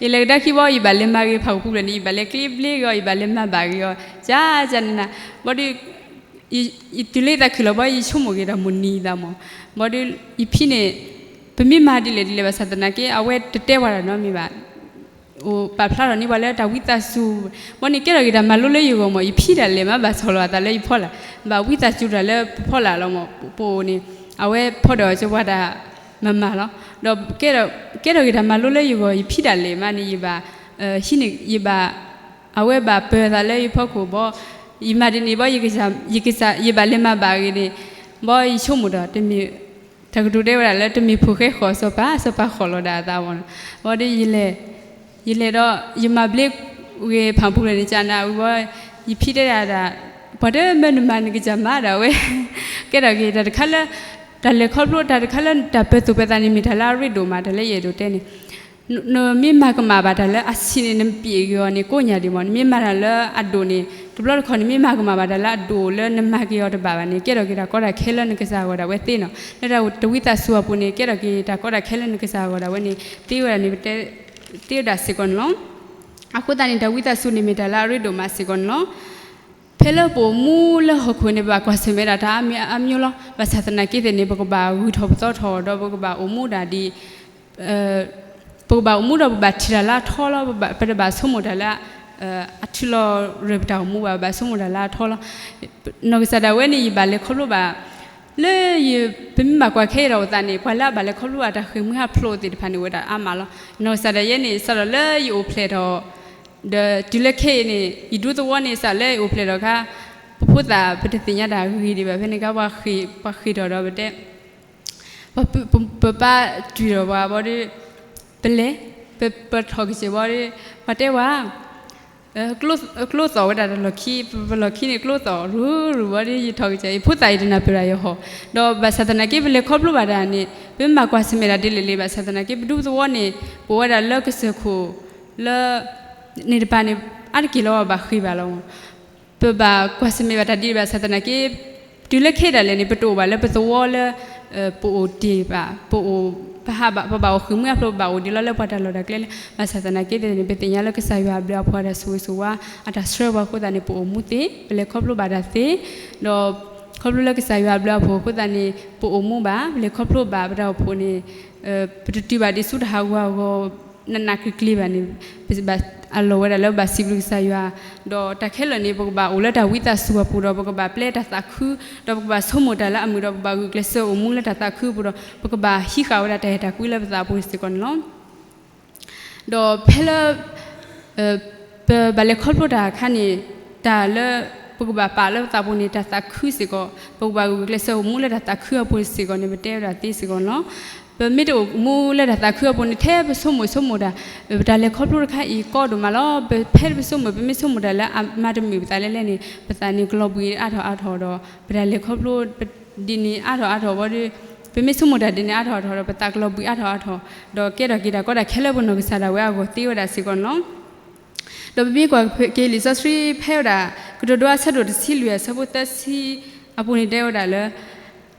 ယလဲၤကဒါခံဘၣ် ယဘၣ်လဲၤမၤဂ့ၤဖးကပူၤဖျၢၣ်န့ၣ် ယဘၣ်လဲၤကျ့ဘျ့ဂ့ၤအီၤ ယဘၣ်လဲၤမၤဘၣ်ဂ့ၤအီၤ ကၢ်ကၢ်နးနး, ဘၣ်ဒီး ယတုၤလၢယသးခုလီၤဘၣ် ယဆိကမိၣ်က့ၤတၢ်မိၣ်န့ၢ်သးမး, ဘၣ်ဒီး ယဖံန့ၣ် ပမ့ၢ်မၤဒ်လဲၣ်ဒ်လဲၣ်ဘၣ်ဆၣ်သနာ်က့ အဝဲတတဲပှၤတၢ်နီတမံၤဘၣ် အိၣ်ပာ်ဖျါထီၣ်န့ၢ်ပှၤလၢတၢ်ဝံသးစူၤ, ဘၣ်န့ၣ်ကဲထီၣ်က့ၤတၢ်မၤလိလၢယဂီၢ်မး ယဖံဒၣ်လဲာ်မးဘၣ်ဆီၣ်လီၤအသးလၢယဖီလာ်, ဘၣ်ဝံသးစူၤတၢ်လၢပဖီလာ်လီၤမး, ပအိၣ်န့ၣ် အဝဲဖီဒီးကဝၤတၢ်မၤမၤလီၤ, ဒီး ကဲထီၣ်က့ၤတၢ်မၤလိလၢယဂီၢ် ယဖံဒၣ်လဲာ်မးန့ၣ် ယဘၣ် ဟံးန့ၢ် ယဘၣ် အဝဲဘၣ်ပၢၤသးလၢယဖီခိၣ်ဘၣ်, ယမၤဒ်န့ၣ်ဘၣ် ယကစၢ် ယဘၣ်လဲၤမၤဘၣ်ဂ့ၤန့ၣ်, ဘၣ်ယဆိကမိၣ်ဒီး တမ့ၢ် တၢ်ကတိၤတဲဝဲဒၣ်လၢတမ့ၢ်ဖိၣ်ဃဲဃီၤစီၤပၤ စီၤပၤဃီၤလီၤဒၣ်အသးမး, ဘၣ်ဒီး ယလဲၤဒီး ယမၤဘျ့ဂ့ၤဖးကပူၤဖျၢၣ်န့ၣ် ကၢ်နးဝံၤဘၣ် ယဖံတဲဒၣ်ဒၣ် ပှၤတမၢနမၤနကစၢ်မၤဒၣ်ဝဲ, ကဲထီၣ်က့ၤတၢ်တခါလၢ တၢ်လဲၤခီဖျိတၢ်တခါလၢတၢ်ပၢၤသူၣ်ပၢၤသးန့ၣ် မ့ၢ်တၢ်လၢအရ့ဒိၣ်မး တၢ်လၢယအဲၣ်ဒိးတဲန့ၣ် နမ့ၢ်မၤကမၣ်ဘၣ်တၢ်လၢအဆံးန့ၣ် နပျံၤက့ၤအီၤန့ၣ် ကိးညါဒံးမး, နမ့ၢ်မၤတၢ်လၢအဒိၣ်န့ၣ် တဘျီတခီၣ်န့ၣ် မ့ၢ်မၤကမၣ်ဘၣ်တၢ်လၢအဒိၣ်လၢနမၤက့ၤအီၤတဘၣ်ဘၣ်န့ၣ် ကဲထီၣ်က့ၤတၢ်ကီတၢ်ခဲလၢနကစၢ်အဂီၢ်ဒၣ်ဝဲသ့နီၤ, လၢတၢ်တဝံသးစူၤအပူၤန့ၣ် ကဲထီၣ်က့ၤတၢ်ကီတၢ်ခဲလၢနကစၢ်အဂီၢ်ဒၣ်ဝဲန့ၣ် သ့ဝဲဒၣ်န့ၣ် ပတဲ သ့ဝဲဒၣ်စ့ၢ်ကီးန့ၣ်လီၤ. အဃိသတးန့ၣ် တၢ်ဝံသးစူၤန့ၣ်မ့ၢ်တၢ်လၢအရ့ဒိၣ်မးစ့ၢ်ကီးန့ၣ်လီၤ. ဖဲလၢပအိၣ်မူလၢဟီၣ်ခိၣ်န့ၣ် ပဘၣ်ကွၢ်ဆၢၣ်မဲာ်ဒၣ်တၢ်အါမံၤအါမံၤလီၤ. ဘၣ်ဆၣ်သနာ်က့သ့ၣ်န့ၣ် ပကဘၣ်ဂုာ်ထီၣ်ပသီထီၣ်ဒီး ပကဘၣ်အိၣ်မူဒၣ်ဒ် ပကဘၣ်အိၣ်မူဒီးပဘၣ်ထံၣ်တၢ်လၢအထီလီၤ. ပတဘၣ်ဆိကမိၣ်တၢ်လၢ အထုးလီၤရၢၢ်ပတၢ်အိၣ်မူဘၣ်, ပဘၣ်ဆိကမိၣ်တၢ်လၢအထီလီၤ. နီၢ်ကစၢ်ဒၣ်ဝဲန့ၣ် ယဘၣ်လဲၤခီဖျိဘၣ် လၢယ ပမ့ၢ်ဘၣ်ကွၢ်ခဲအံၤဒီးအသးန့ၣ် ပှၤလၢအဘၣ်လဲၤခီဖျိဘၣ်တၢ်ဃ့ၢ်မှံဟးဖျိးသ့ၣ်တဖၣ်န့ၣ် အိၣ်ဝဲဒၣ်အါမးလီၤ. နီၢ်ကစၢ်ဒၣ်ယဲန့ၣ် စးထီၣ်လၢယအိၣ်ဖျဲၣ်ထီၣ် ဒီးတုၤလၢခဲအံၤန့ၣ် ယဒူသဝီန့ၣ် စးလၢယအိၣ်ဖျဲၣ်ထီၣ်အခါ ပဖိသၣ် ပတသ့ၣ်ညါတၢ်ဂ့ၤဒံးဘၣ် ဖဲန့ၣ်အခါ ပှၤဃ့ၢ်ထီၣ်ဒီးပတဲ ပ ပပာ်တုၤဒီးပှၤဘၣ်ဒီး ပလဲၤ ပထီၣ်ကစဲၢ်ဘၣ်ဒီး ပှၤတဲဝဲ ကျိသီၣ်ဝဲဒၣ်တၢ်လီၢ်ခံ, ပလီၢ်ခံန့ၣ်ကျိသီၣ်ရူၤရူၤဘၣ်ဒီး ယထီၣ်ကစဲၢ် ယဖိသၣ်ယတနၢ်ပၢၢ်တၢ်ယဟီၣ်, ဒီးဘၣ်ဆၣ်သနာ်က့ ပလဲၤခီဖျိဘၣ်တၢ်န့ၣ် ပမ့ၢ်ဘၣ်ကွၢ်ဆၢၣ်မဲာ်ဒၣ်ဒ်လဲၣ်လဲၣ် ဘၣ်ဆၣ်သနာ်က့ ပဒူသဝီန့ၣ် ပအိၣ်ဝဲဒၣ်လၢကစၢၢ်ခိၣ် လၢ န့ၣ်တပၤန့ၣ် အါတက့ၢ်လၢပဘၣ်ဃ့ၢ်ဘၣ်လီၤ. ပဘၣ်ကွၢ်ဆၢၣ်မဲာ်ဘၣ်တၢ်ဒ်ဘၣ်ဆၣ်သနာ်က့ တုၤလၢခဲဒၣ်လဲာ်န့ၣ် ပတအိၣ်ဘၣ်လၢပသဝီလၢ ပအိၣ်တ့ၢ်ဘၣ်, ပအိၣ် ပဟးဘၣ် ပဘၣ်အိၣ်ဃ့ၢ်မှံဟးဖျိး ပဘၣ်အိၣ်ဒံးလီၤလၢပှၤတၢ်လီၢ်တၢ်ကျဲလၢ ဘၣ်ဆၣ်သနာ်က့န့ၣ် ပသ့ၣ်ညါလၢကစၢ်ယွၤအဘျုးအဖှိၣ်အတၢ်ဆိၣ်ဂ့ၤဆိၣ်ဝါ အတၢ်ဆှၢပှၤအဃိသတးန့ၣ် ပအိၣ်မူသ့, ပလဲၤခီဖျိဘၣ်တၢ်သ့, ဒီး ခီဖျိလၢကစၢ်ယွၤအဘျုးအဖှိၣ်အဃိသတးန့ၣ် ပအိၣ်မူဘၣ်, ပလဲၤခီဖျိဘၣ် ပတၢ်အိၣ်ဖှိၣ်န့ၣ် ပတတုၤဘၣ်ဒံးဆူတၢ်ဟးဂူာ်ဟးဂီၤ နးနးကျံၤကျံၤဘၣ်န့ၣ် ပဘၣ်အလီၢ်ဝဲဒၣ်လၢပဘၣ်စံးဘျုးကစၢ်ယွၤ, ဒီးတၢ်ခဲလၢာ်န့ၣ် ပကဘၣ်အိၣ်လၢတၢ်ဝံသးစူၤအပူၤဒီး ပကဘၣ်ပျဲတၢ်သးခု, ဒီးပကဘၣ်ဆိကမိၣ်တၢ်လၢအမုာ်ဒီး ပကဘၣ်ဂုာ်ကျဲးစၢးအိၣ်မူလၢတၢ်သးခုအပူၤဒီး ပကဘၣ်ဟံးဃာ်ဝဲဒၣ်တၢ်အဲၣ်တၢ်ကွံလၢပသးပူၤစ့ၢ်ကီးန့ၣ်လီၤ. ဒီးဖဲလၢ ပဘၣ်လဲၤခီဖျိတၢ်အခါန့ၣ် တၢ်လၢ ပကဘၣ်ပာ်လၢပသးပူၤန့ၣ် တၢ်သးခုစ့ၢ်ကီး, ပကဘၣ်ဂုာ်ကျဲးစၢးအိၣ်မူလၢတၢ်သးခုအပူၤစ့ၢ်ကီးန့ၣ် ပတဲဝဲဒၣ်သ့စ့ၢ်ကီးန့ၣ်လီၤ. ပမ့ၢ်တအိၣ်မူလၢတၢ်သးခုအပူၤန့ၣ် ထဲပဆိကမိၣ်ဆိကမိၣ်တၢ် ပတၢ်လဲၤခီဖျိတခါအံၤကီဒိၣ်မးလီၤ. ပဖဲပဆိကမိၣ် ပမ့ၢ်ဆိကမိၣ်တၢ်လၢအမၤတမုာ်ပသးလဲၣ်လဲၣ်န့ၣ် ပသးန့ၣ်ကလီၤဘှံးအါထီၣ်အါထီၣ်ဒီး ပတၢ်လဲၤခီဖျိဒ်န့ၣ်အါထီၣ်အါထီၣ်ဝံၤဒီး ပမ့ၢ်ဆိကမိၣ်တၢ်ဒ်န့ၣ်အါထီၣ်အါထီၣ်ဒီး ပသးကလီၤဘှံးအါထီၣ်အါထီၣ် ဒီးကဲထီၣ်က့ၤတၢ်ကီတၢ်ခဲလၢပနီၢ်ကစၢ်ဒၣ်ဝဲအဂီၢ်သ့ဝဲဒၣ်စ့ၢ်ကီးန့ၣ်လီၤ. ဒီးပမ့ၢ်ကွၢ်က့ၤလံာ်စီဆှံဖဲဝဲဒၣ် ကတိၤဒိအဆၢဒိၣ်တဆံလွံၢ်အဆၢဖိသၢဆံအပူၤန့ၣ်တဲဝဲဒၣ်လၢ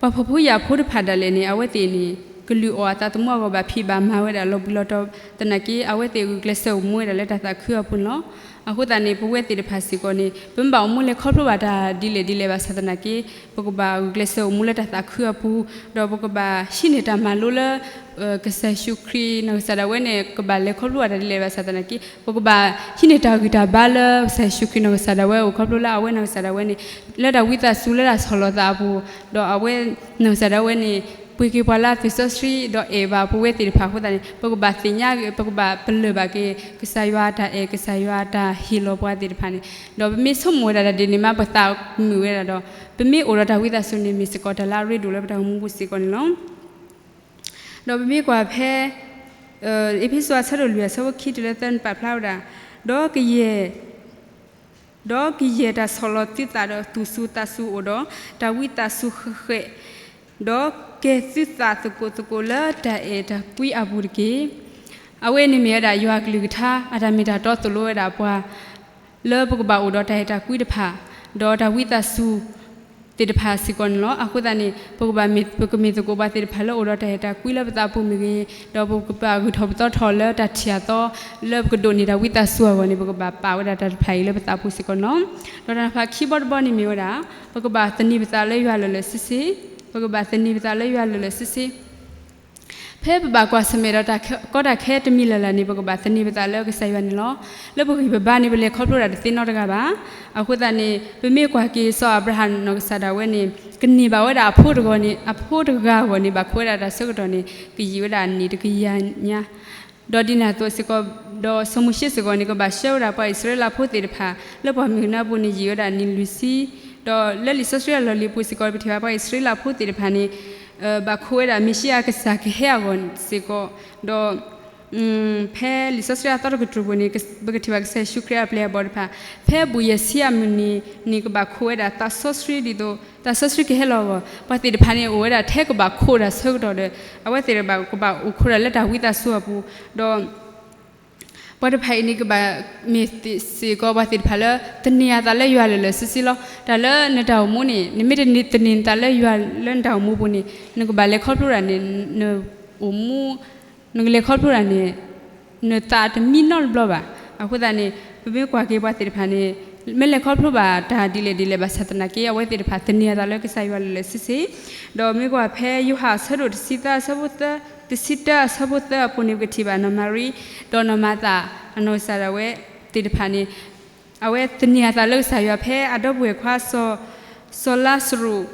ပှၤဖှီၣ်ဖိယာ်ဖိတဖၣ်ဒၣ်လဲာ်န့ၣ် အဝဲသ့ၣ်န့ၣ် ကလုၢ်အီၣ်အသးသမူအဂီၢ် ဘၣ်ဖံးဘၣ်မၤဝဲဒၣ်လီၤဘှံးလီၤတီၤသနာ်က့ အဝဲသ့ၣ်ဂုာ်ကျဲးစၢးအိၣ်မူဝဲဒၣ်လၢတၢ်သးခုအပူၤန့ၣ်လီၤ. အဃိသတးန့ၣ် ပဝဲသ့ၣ်တဖၣ်စ့ၢ်ကီးန့ၣ် ပမ့ၢ်ဘၣ်အိၣ်မူလဲၤခီဖျိဘၣ်တၢ်ဒ်လဲၣ်ဒ်လဲၣ်ဘၣ်ဆၣ်သနာ်က့ ပကဘၣ်ဂုာ်ကျဲးစၢးအိၣ်မူလၢတၢ်သးခုအပူၤ ဒီးပကဘၣ်ဟံးန့ၢ်တၢ်မၤလိလၢ ကစၢ်ယ့ၣ်ၡူးခရံာ်နီၢ်ကစၢ်ဒၣ်ဝဲန့ၣ် ကဘၣ်လဲၤခီဖျိဘၣ်တၢ်ဒ်လဲၣ်ဘၣ်ဆၣ်သနာ်က့ ပကဘၣ်ဟံးန့ၢ်တၢ်ဂံၢ်တၢ်ဘါလၢကစၢ်ယ့ၣ်ၡူးခရံာ်နီၢ်ကစၢ်ဒၣ်ဝဲအိၣ်ခီဖျိလၢအဝဲနီၢ်ကစၢ်ဒၣ်ဝဲန့ၣ် လၢတၢ်ဝံသးစူၤလၢတၢ်ဆီၣ်လီၤသးအပူၤ ဒီးအဝဲနီၢ်ကစၢ်ဒၣ်ဝဲန့ၣ် ပှ့ၤက့ၤပှၤလၢအသွံၣ်စီဆှံ ဒီးအဲၣ်ဘၣ်ပဝဲသ့ၣ်တဖၣ်အဃိသတးန့ၣ် ပကဘၣ်သ့ၣ်ညါ ပကဘၣ်ပလၢၢ်ဘၣ်က့ၤ ကစၢ်ယွၤအတၢ်အဲၣ် ကစၢ်ယွၤအတၢ်ဟ့ၣ်လီၤပှၤသ့ၣ်တဖၣ်န့ၣ် ဒီးပမ့ၢ်ဆိကမိၣ်ဝဲဒၣ်တၢ်ဒ်န့ၣ်မး ပသးမုာ်ဝဲဒၣ်ဒီး ပမ့ၢ်အိၣ်ဒီးတၢ်ဝံသးစူၤန့ၣ် မ့ၢ်စ့ၢ်ကီးတၢ်လၢအရ့ဒိၣ်လၢပတၢ်အိၣ်မူပူၤစ့ၢ်ကီးန့ၣ်လီၤ. ဒီးပမ့ၢ်ကွၢ်ဖဲ အ့းဖ့းစူးအဆၢဒိၣ်လွံၢ်အဆၢဖိခံတုၤလၢသၢန့ၣ်ပာ်ဖျါဝဲဒၣ်, ဒီးကယဲၢ် ဒီးကယဲၢ်တၢ်ဆီၣ်လီၤသုသးဒီးသူၣ်စူၤသးစူၤအိၣ်ဒီး တၢ်ဝံသးစူၤဃဲးဃဲး, ဒီးကဲၤသုသးသကိးသကိးလၢတၢ်အဲၣ်တၢ်ကွံအပူၤတက့ၢ်. အဝဲန့ၣ်မ့ၢ်ဝဲဒၣ်ယွၤအကလုၢ်ကထါ အတၢ်မ့ၢ်တၢ်တီသိၣ်လိဝဲဒၣ်ပှၤ လၢပကဘၣ်အိၣ်ဒီးတၢ်အဲၣ်တၢ်ကွံတဖၣ်, ဒီးတၢ်ဝံသးစူၤ သ့ၣ်တဖၣ်စ့ၢ်ကီးန့ၣ်လီၤ. အဃိသတးန့ၣ် ပကဘၣ်မ့ၢ် ပကမ့ၢ်သကိးပှၤသ့ၣ်တဖၣ်လၢအိၣ်ဒီးတၢ်အဲၣ်တၢ်ကွံလၢပသးပူၤမ့ၢ်ဂ့ၤ, ဒီးပကဘၣ်ဂုၢ်ထီၣ်ပသီထီၣ်လၢတၢ်ထံၣ်အသီ လၢပကဒိးန့ၢ်တၢ်ဝံသးစူၤအဂီၢ်န့ၣ် ပကဘၣ်ပာ်ဝဲဒၣ်တၢ်တဖၣ်အံၤလၢပသးပူၤစ့ၢ်ကီးန့ၣ်လီၤ. ဒီးတၢ်တဖၣ်ခံဘီတဘီန့ၣ်မ့ၢ်ဝဲဒၣ် ပကဘၣ်သန့ၤပသးလၢယွၤလၢာ်လၢာ်ဆ့ဆ့, ပကဘၣ်သန့ၤပသးလၢယွၤလၢာ်လၢာ်ဆ့ဆ့ ဖဲပဘၣ်ကွၢ်ဆၢၣ်မဲာ်ဒီးတၢ်ကီတၢ်ခဲတမံၤလၢ်လၢ်န့ၣ် ပကဘၣ်သန့ၤပသးလၢကစၢ်ယွၤန့ၣ်လီၤ. လၢပဂံၢ်ပဘါန့ၣ် ပလဲၤခီဖျိတၢ်တသ့နီတဂၤဘၣ်. အဃိသတးန့ၣ် ပမ့ၢ်ကွၢ်က့ၤစီၤအၤဘြၤဟၣ်နီၢ်ကစၢ်ဒၣ်ဝဲန့ၣ် ကန့ၢ်ဘၣ်ဝဲဒၣ်အဖိတဂၤန့ၣ် အဖိတဂၤအဂီၢ်န့ၣ် ဘၣ်ခိးဝဲဒၣ်တၢ်ဆၢကတီၢ်န့ၣ် ကယံာ်ဝဲဒၣ်နံၣ်တကယၤညါ ဒီးဒ်န့ၣ်အသိးစ့ၢ်ကီး ဒီးစီၤမိၤၡ့စ့ၢ်ကီးန့ၣ် ကဘၣ်ဆှၢဝဲဒၣ်ပှၤအံၣ်စရ့လးဖိသ့ၣ်တဖၣ် လၢပှၢ်မုၢ်နၤအပူၤန့ၣ် ယံာ်ဝဲဒၣ်နံၣ်လွံၢ်ဆံ, ဒီးလၢလံာ်စီဆှံအလီၢ်လံၤအပူၤစ့ၢ်ကီး ပထံၣ်ဘၣ်ပှၤအံၣ်စရ့လးဖိသ့ၣ်တဖၣ်န့ၣ် ဘၣ်ခိးဝဲဒၣ်မ့ၤၡံအၤကစၢ်ကဟဲအဂီၢ်စ့ၢ်ကီး, ဒီး ဖဲလံာ်စီဆှံအသီတကတြူၢ်ပူၤန့ၣ် ပကထံၣ်ဘၣ်ကစၢ်ယ့ၣ်ၡူးခရံာ်အပျဲၢ်အဘီၣ်တဖၣ် ဖဲအဘူးယဲၢ်ဆံအမုၢ်နံၤန့ၣ် ကဘၣ်ခိးဝဲဒၣ်သးစီဆှံဒ်သိး သးစီဆှံကဟဲလီၤအဂီၢ် ပှၤသ့ၣ်တဖၣ်န့ၣ် အိၣ်ဝဲဒၣ်ထဲကဘၣ်ခိးတၢ်ဆၢကတီၢ်ဒီး အဝဲသ့ၣ်တဖၣ်ကဘၣ်အိၣ်ခိးတၢ်လၢတၢ်ဝံသးစူၤအပူၤ, ဒီး ပှၤတဖၣ်အံၤန့ၣ် ကဘၣ်မ့ၢ်စ့ၢ်ကီးပှၤသ့ၣ်တဖၣ်လၢ သန့ၤအသးလၢယွၤလၢာ်လၢာ်ဆ့ဆ့လီၤ. တၢ်လၢနတၢ်အိၣ်မူန့ၣ် နမ့ၢ်တန့ၢ်သန့ၤနသးလၢယွၤလၢနတၢ်အိၣ်မူပူၤန့ၣ် နကဘၣ်လဲၤခီဖျိတၢ်န့ၣ် နအိၣ်မူ နကလဲၤခီဖျိတၢ်န့ၣ် နသးတမံနီတဘျီဘၣ်. အဃိသတးန့ၣ် ပမ့ၢ်ကွၢ်က့ၤပှၤသ့ၣ်တဖၣ်န့ၣ် မ့ၢ်လဲၤခီဖျိဘၣ်တၢ်ဒ်လဲၣ်ဒ်လဲၣ်ဘၣ်ဆၣ်သနာ်က့ အဝဲသ့ၣ်တဖၣ်သန့ၤအသးလၢကစၢ်ယွၤလၢာ်လၢာ်ဆ့ဆ့, ဒီးမ့ၢ်ကွၢ်ဖဲယိၤဟၣ်အဆၢဒိၣ်တဆံသၢအဆၢဖိသၢ တဆံတၢအဆၢဖိသၢအပူၤန့ၣ် ပကထံၣ်ဘၣ်နီၢ်မၤရံ ဒီးနီၢ်မၤသး အနီၢ်ကစၢ်ဒၣ်ဝဲသ့ၣ်တဖၣ်န့ၣ် အဝဲသန့ၤအသးလၢကစၢ်ယွၤဖဲအဒီပုၢ်ဝဲၢ်ခွါ စီၤလါစရူး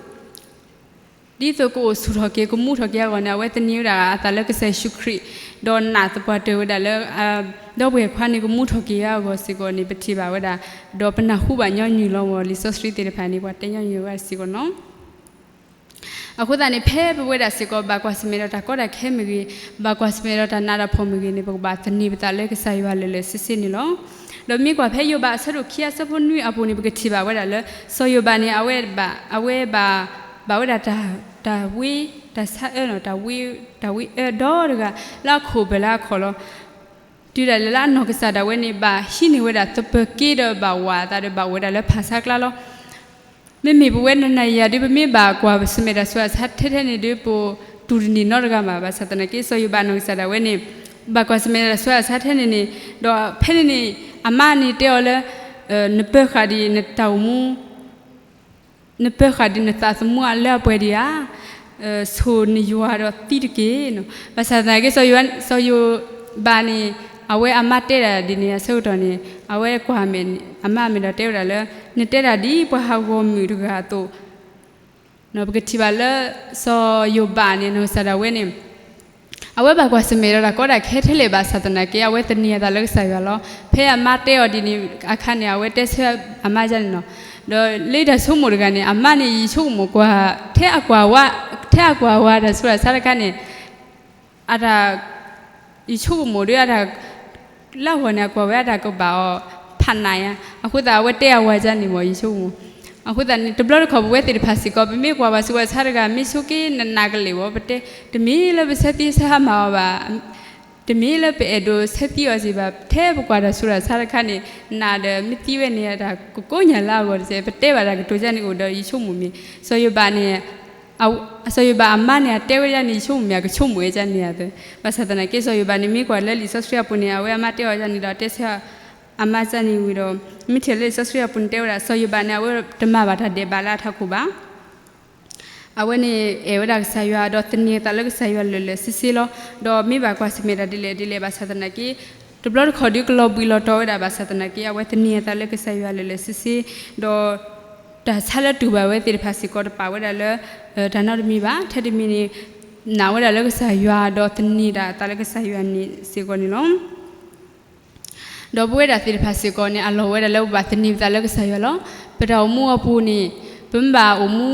ဒ်သိးကအိၣ်ဆူၣ်ထီၣ်က့ၤ ကမူထီၣ်က့ၤအဂီၢ်န့ၣ် အဝဲသန့ၤဝဲဒၣ်အသးလၢကစၢ်ယ့ၣ်ၡူးခရံာ်, ဒီးနာ်သပှၢ်တၢၢ်ဝဲဒၣ်လၢ ဒီပုၢ်ဝဲၢ်ခွါန့ၣ် ကမူထီၣ်က့ၤအဂီၢ်စ့ၢ်ကီးန့ၣ် ပထံၣ်ဘၣ်ဝဲဒၣ်, ဒီးပနၢ်ဟူဘၣ်ညီနုၢ်လီၤမၢ် လံာ်စီဆှံသ့ၣ်တဖၣ်န့ၣ် ပှၤတဲညီနုၢ်ဝဲဒၣ်စ့ၢ်ကီးန့ၣ်လီၤ. အဃိသတးန့ၣ် ဖဲပဝဲဒၣ်စ့ၢ်ကီး ဘၣ်ကွၢ်ဆၢၣ်မဲာ်ဒီးတၢ်ကီတၢ်ခဲမ့ၢ်ဂ့ၤ, ဘၣ်ကွၢ်ဆၢၣ်မဲာ်ဒီးတၢ်နးတၢ်ဖှီၣ်မ့ၢ်ဂ့ၤန့ၣ် ပကဘၣ်သန့ၤပသးလၢကစၢ်ယွၤလၢာ်လၢာ်ဆ့ဆ့န့ၣ်လီၤ. ဒီးမ့ၢ်ကွၢ်ဖဲယိၤဘးအဆၢဒိၣ်ခံအဆၢဖိနွံအပူၤန့ၣ် ပကထံၣ်ဘၣ်ဝဲဒၣ်လၢ စီၤယိၤဘးန့ၣ် အဝဲဘၣ် အဝဲဘၣ် ဘၣ်ဝဲဒၣ်တၢ် တၢ်ဝံ တၢ်ဆါအၢ တၢ်ဝံအၢဒီတဂၤ လၢအခိၣ်ပၢၢ်လၢအခီၣ်လီၤ. တုၤဒၣ်လဲာ်လၢအနီၢ်ကစၢ်ဒၣ်ဝဲန့ၣ် ဘၣ်ဟံးန့ၢ်ဝဲဒၣ်သပၢၤက့ဒီးဘၣ်ဝးအသးဒီးဘၣ်အိၣ်ဝဲဒၣ်လၢဖၣ်ဆါကျါလီၤ. မ့မ့ၢ်ပဝဲနနၤယၤဒ်ပမ့ၢ်ဘၣ်ကွၢ်ဆၢၣ်မဲာ်တၢ်ဆူးတၢ်ဆါထဲထဲန့ၣ်ဒ် ပတူၢ်တန့ၢ်နီတဂၤဘၣ်. ဘၣ်ဆၣ်သနာ်က့ စီၤယိၤဘးနီၢ်ကစၢ်ဒၣ်ဝဲန့ၣ် ဘၣ်ကွၢ်ဆၢၣ်မဲာ်တၢ်ဆူးတၢ်ဆါထဲန့ၣ်န့ၣ်, ဒီးဖဲန့ၣ်န့ၣ် အမါန့ၣ်တဲအီၤလၢ နပၢၤဃာ်ဒံးနတၢ်အိၣ်မူ နပၢၤဃာ်ဒံးနသးသမူလၢအပှဲၤဒံးဧါ, ဆိၣ်နယွၤဒီးသံတက့ၢ်. ဘၣ်ဆၣ်သနာ်က့ စီၤယိၤဘးန့ၣ် အဝဲအမါတဲဒၣ်ဒ်န့ၣ်အဆၢကတီၢ်န့ၣ် အဝဲကွၢ်မဲာ် အမါအမဲာ်ဒီးတဲဝဲဒၣ်လၢ နတဲဒၣ်ဒ်ပှၤဟးဂီၤမုၢ်တဂၤအသိး ပကထံၣ်ဘၣ်လၢ စီၤယိၤဘးန့ၣ် နီၢ်ကစၢ်ဒၣ်ဝဲန့ၣ် အဝဲဘၣ်ကွၢ်ဆၢၣ်မဲာ်ဒီးတၢ်ကီတၢ်ခဲထဲလဲၣ် ဘၣ်ဆၣ်သနာ်က့ အဝဲသန့ၤအသးလၢကစၢ်ယွၤလီၤ. ဖဲအမါတဲအီၤဒ်န့ၣ်အခါန့ၣ် အဝဲတဲဆၢအမါဒ်န့ၣ်လီၤ. ဒီးလၢတၢ်ဆိကမိၣ်တဂၤန့ၣ် အမါန့ၣ် ယဆိကမိၣ်ကွၢ် ထဲအကွၢ်ဝဲ ထဲအကွၢ်ဝဲတၢ်ဆူးတၢ်ဆါတခါန့ၣ် အတၢ် ယဆိကမိၣ်ဒီးအတၢ် လၢအဂီၢ်န့ၣ် အကွၢ်ဝဲအတၢ်ကဘၣ်အီၤ ဖးနးယါ, အဃိသတးအဝဲတဲအဝၤဒ်န့ၣ်မ့ၢ် ယဆိကမိၣ်. အဃိသတးန့ၣ် တဘျီတခီၣ်ပဝဲသ့ၣ်တဖၣ်စ့ၢ်ကီး ပမ့ၢ်ကွၢ်ဘၣ်ဆူးဘၣ်ဆါတဂၤ မ့ၢ်ဆိက့ၤနးနးကလဲာ်ဘၣ် ပတဲ တမ့ၢ်လၢပဆၢသံဆၢဟါမၢ်အီၤဘၣ် တမ့ၢ်လၢပအဲၣ်ဒိးဆၢသံအီၤစ့ၢ်ဘၣ်, ထဲပကွၢ်တၢ်ဆူးတၢ်ဆါတခါန့ၣ် နးဒီးမ့ၢ်သံဝဲန့ၣ် အတၢ်ကကိးညါလၢအဂီၢ်တစဲး ပတဲဘၣ်တၢ်ကတိၤဒ်န့ၣ်အိၣ်ဒီး ယဆိကမိၣ်မ့ၢ် စီၤယိၤဘးန့ၣ် စီၤယိၤဘးအမါန့ၣ် အတဲဝဲဒ်န့ၣ် ယဆိကမိၣ်မ့ၢ် အကဆိကမိၣ်ဝဲဒ်န့ၣ်ဧါ. ဘၣ်ဆၣ်သနာ်က့ စီၤယိၤဘးန့ၣ် မ့ၢ်ကွၢ်လၢလံာ်စီဆှံအပူၤန့ၣ် အဝဲအမါတဲအီၤဒ်န့ၣ်ဒီး တဲဆၢအမါဒ်န့ၣ်ဝံၤဒီး မ့ၢ်ထံၣ်လၢလံာ်စီဆှံအပူၤန့ၣ် တဲဝဲဒၣ် စီၤယိၤဘးန့ၣ် အဝဲတမၤဘၣ်တၢ်ဒဲးဘးလၢအထးခိၣ်ဘၣ် အဝဲန့ၣ်အဲၣ်ဝဲဒၣ်ကစၢ်ယွၤ ဒီးသန့ၤအသးလၢကစၢ်ယွၤလၢာ်လၢာ်ဆ့ဆ့လီၤ. ဒီးမ့ၢ်ဘၣ်ကွၢ်ဆၢၣ်မဲာ်တၢ်ဒ်လဲၣ်ဒ်လဲၣ် ဘၣ်ဆၣ်သနာ်က့ တဘျီတခီၣ်ဒုးကလီၤဘှံးလီၤတီၤဝဲဒၣ် ဘၣ်ဆၣ်သနာ်က့ အဝဲသန့ၤအသးလၢကစၢ်ယွၤလၢာ်လၢာ်ဆ့ဆ့ ဒီး တၢ်ဆါလၢတူၢ်ဘၣ်ဝဲသ့ၣ်တဖၣ်စ့ၢ်ကီး တပာ်ဝဲဒၣ်လၢ တၢ်နီတမံၤဘၣ်. ထဲတမံၤန့ၣ် နာ်ဝဲဒၣ်လၢကစၢ်ယွၤ ဒီးသန့ၤဒၣ်အသးလၢကစၢ်ယွၤန့ၣ်စ့ၢ်ကီးန့ၣ်လီၤ. ဒီးပဝဲဒၣ်သ့ၣ်တဖၣ်စ့ၢ်ကီးန့ၣ် အလီၢ်ဝဲဒၣ်လၢပဘၣ်သန့ၤပသးလၢကစၢ်ယွၤလီၤ. ပတၢ်အိၣ်မူအပူၤန့ၣ် ပမ့ၢ်ဘၣ်အိၣ်မူ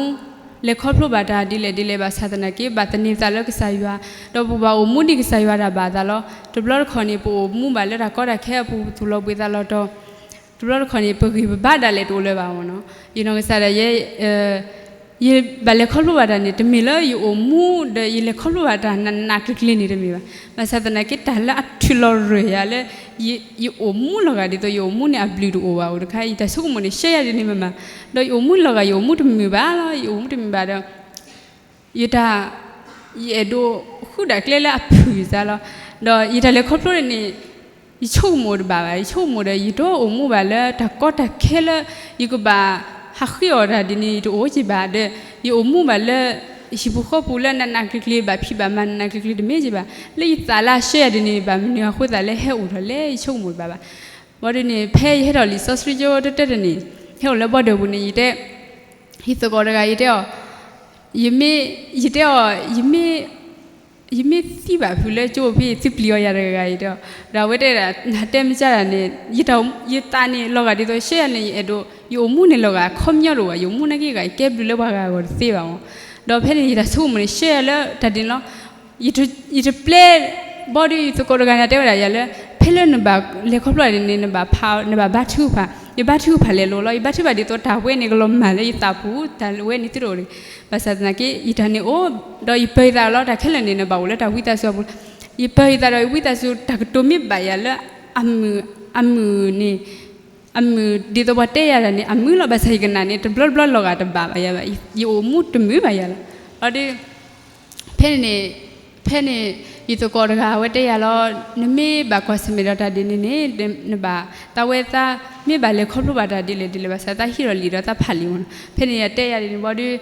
လဲၤခီဖျိဘၣ်တၢ်ဒ်လဲၣ်ဒ်လဲၣ် ဘၣ်ဆၣ်သနာ်က့ ဘၣ်သန့ၤပသးလၢကစၢ်ယွၤ, ဒီးပဘၣ်အိၣ်မူဒ်ကစၢ်ယွၤတၢ်ဘၣ်အသးလီၤ. တဘျီတခီၣ်န့ၣ် ပအိၣ်မူဘၣ်လၢတၢ်ကီတၢ်ခဲအပူၤ ပသူၣ်လီၤဘှံးသးလီၤတီၤ, တဘျီတခီၣ်န့ၣ် ပဂံၢ်ပဘါဒၣ်လဲာ်တအိၣ်လၢၤဘၣ်မ့ၢ်နီၤ. ယနီၢ်ကစၢ်ဒၣ်ယဲ ယဘၣ်လဲၤခီဖျိဘၣ်တၢ်န့ၣ် တမ့ၢ်လၢယအိၣ်မူဒီး ယလဲၤခီဖျိဘၣ်တၢ်နးနးကျံၤကျံၤန့ၣ်တမ့ၢ်ဘၣ်. ဘၣ်ဆၣ်သနာ်က့ တၢ်လၢအထုးလီၤရၢၢ်ယၤလၢ ယအိၣ်မူလီၤဂာ်ဒ်သိး ယအိၣ်မူန့ၣ်အဘျုးတအိၣ်ဘၣ်အိၣ်တခါ ယတၢ်ဆိကမိၣ်န့ၣ် ရှဲယၤဒ်န့ၣ်မးမး, ဒီးယအိၣ်မူလီၤဂာ် ယအိၣ်မူတမုာ်ဘၣ်လီၤ, ယအိၣ်မူတမုာ်ဘၣ်ဒီး ယတၢ် ယအဲၣ်ဒိးဃုဒၣ်ကျဲလၢအဖုၣ်စ့ၢ်လီၤ. ဒီးယတၢ်လဲၤခီဖျိန့ၣ် ယဆိကမိၣ်တဘၣ်ဘၣ်, ယဆိကမိၣ်ဒီး ယတအိၣ်မူဘၣ်လၢတၢ်ကီတၢ်ခဲလၢ ယကဘၣ်ဟးဃ့အီၣ်တၢ်ဒ်န့ၣ် ယတအိၣ်က့ၤဘၣ်ဒီး ယအိၣ်မူဘၣ်လၢ ဟံၣ်ပူၤဃီပူၤလၢနးနးကျံၤကျံၤ ဘၣ်ဖံးဘၣ်မၤနးနးကျံၤကျံၤတမ့ၢ်က့ၤဘၣ်, လၢယသးလၢအရှဲယၤဒ်န့ၣ် ဘၣ်မနုၤအဃိသတးလဲၣ် ဟဲအိၣ်ထီၣ်လဲၣ် ယဆိကမိၣ်တဘၣ်ဘၣ်. ဘၣ်ဒ်န့ၣ် ဖဲယဟဲထီၣ်လံာ်စီဆှံကၠိတၢတၢတန့ၣ် ဟဲအိၣ်လၢဘီဒၢးပူၤန့ၣ် ယတဲ ဟံၣ်သကိးတဂၤ ယတဲအီၤ ယမ့ၢ် ယတဲအီၤ ယမ့ၢ် ယမ့ၢ်သံဘၣ်ဖုးလၢကၠိဖဲ သုပျံၤအီၤယၤတဂၤ ယတဲအီၤ, ဒီးအဝဲတဲဒၣ် နတဲမ့ၢ်ကၢ်ဒၣ်န့ၣ် ယတၢ် ယသးန့ၣ် လီၤဂာ်ဒ်သိး ရှဲယၤန့ၣ် ယအဲၣ်ဒိး ယအိၣ်မူန့ၣ်လီၤဂာ် ခီပညီတအိၣ်ဘၣ်, ယအိၣ်မူနာ်က့ဂာ် ယကဲဘျုးလၢပှၤဂၤအဂီၢ်တသ့ဘၣ်မး. ဒီးဖဲန့ၣ် ယတၢ်ဆိကမိၣ်န့ၣ် ရှဲယၤလၢတၢ်ဒ်န့ၣ်လီၤ. ယတပျဲ ဘီဒ်ယသကိးတဂၤန့ၣ် တဲဝဲဒၣ်ယၤလၢ ဖဲလၢနဘၣ်လဲၤခီဖျိဒ်န့ၣ် နဘၣ်ဖး နဘၣ်ဘါထုကဖၣ်, ယဘါထုကဖၣ်လဲၤလိၤလီၤ, ယဘါထုကဖၣ်ဒ်သိးတၢ်ဝဲန့ၣ် ကလီၤမၢ်လၢယသးပူၤ, တၢ်ဝဲန့ၣ်သုတအိၣ်တဂ့ၤ. ဘၣ်ဆၣ်သနာ်က့ ယတၢ်န့ၣ်အိၣ် ဒီးယပၢၤယသးလီၤ, တၢ်ခဲလၢာ်န့ၣ် နဘၣ်အိၣ်လၢတၢ်ဝံသးစူၤအပူၤ, ယပၢၤယသးဒီးယဝံသးစူၤ တၢ်ကတိၤမ့ၢ်ဘၣ်ယၤလၢ အမုာ် အမုာ်န့ၣ် အမုာ်ဒ်သိးပှၤတဲယၤတၢ်န့ၣ် အမုာ်လီၤ. ဘၣ်ဆၣ်ယကနၣ်န့ၣ် တဘျီတဘျီလီၤဂာ်တဘၣ်ဘၣ်ယၤဘၣ်, ယအိၣ်မူတမုာ်ဘၣ်ယၤလီၤ. အီၤဒီး ဖဲန့ၣ် ဖဲန့ၣ် ယသကိးတဂၤအဝဲတဲယၤလီၤ, နမ့ၢ်ဘၣ်ကွၢ်ဆၢၣ်မဲာ်ဒီးတၢ်ဒ်န့ၣ်န့ၣ် နဘၣ် သးဝဲသး မ့ၢ်ဘၣ်လဲၤခီဖျိဘၣ်တၢ်ဒ်လဲၣ်ဒ်လဲၣ် ဘၣ်ဆၣ်သးဟံးထီၣ်လံာ်ဒီးသးဖးလံာ်မးနီၤ. ဖဲန့ၣ်ယတဲယၤဒ်န့ၣ်ဘၣ်ဒီး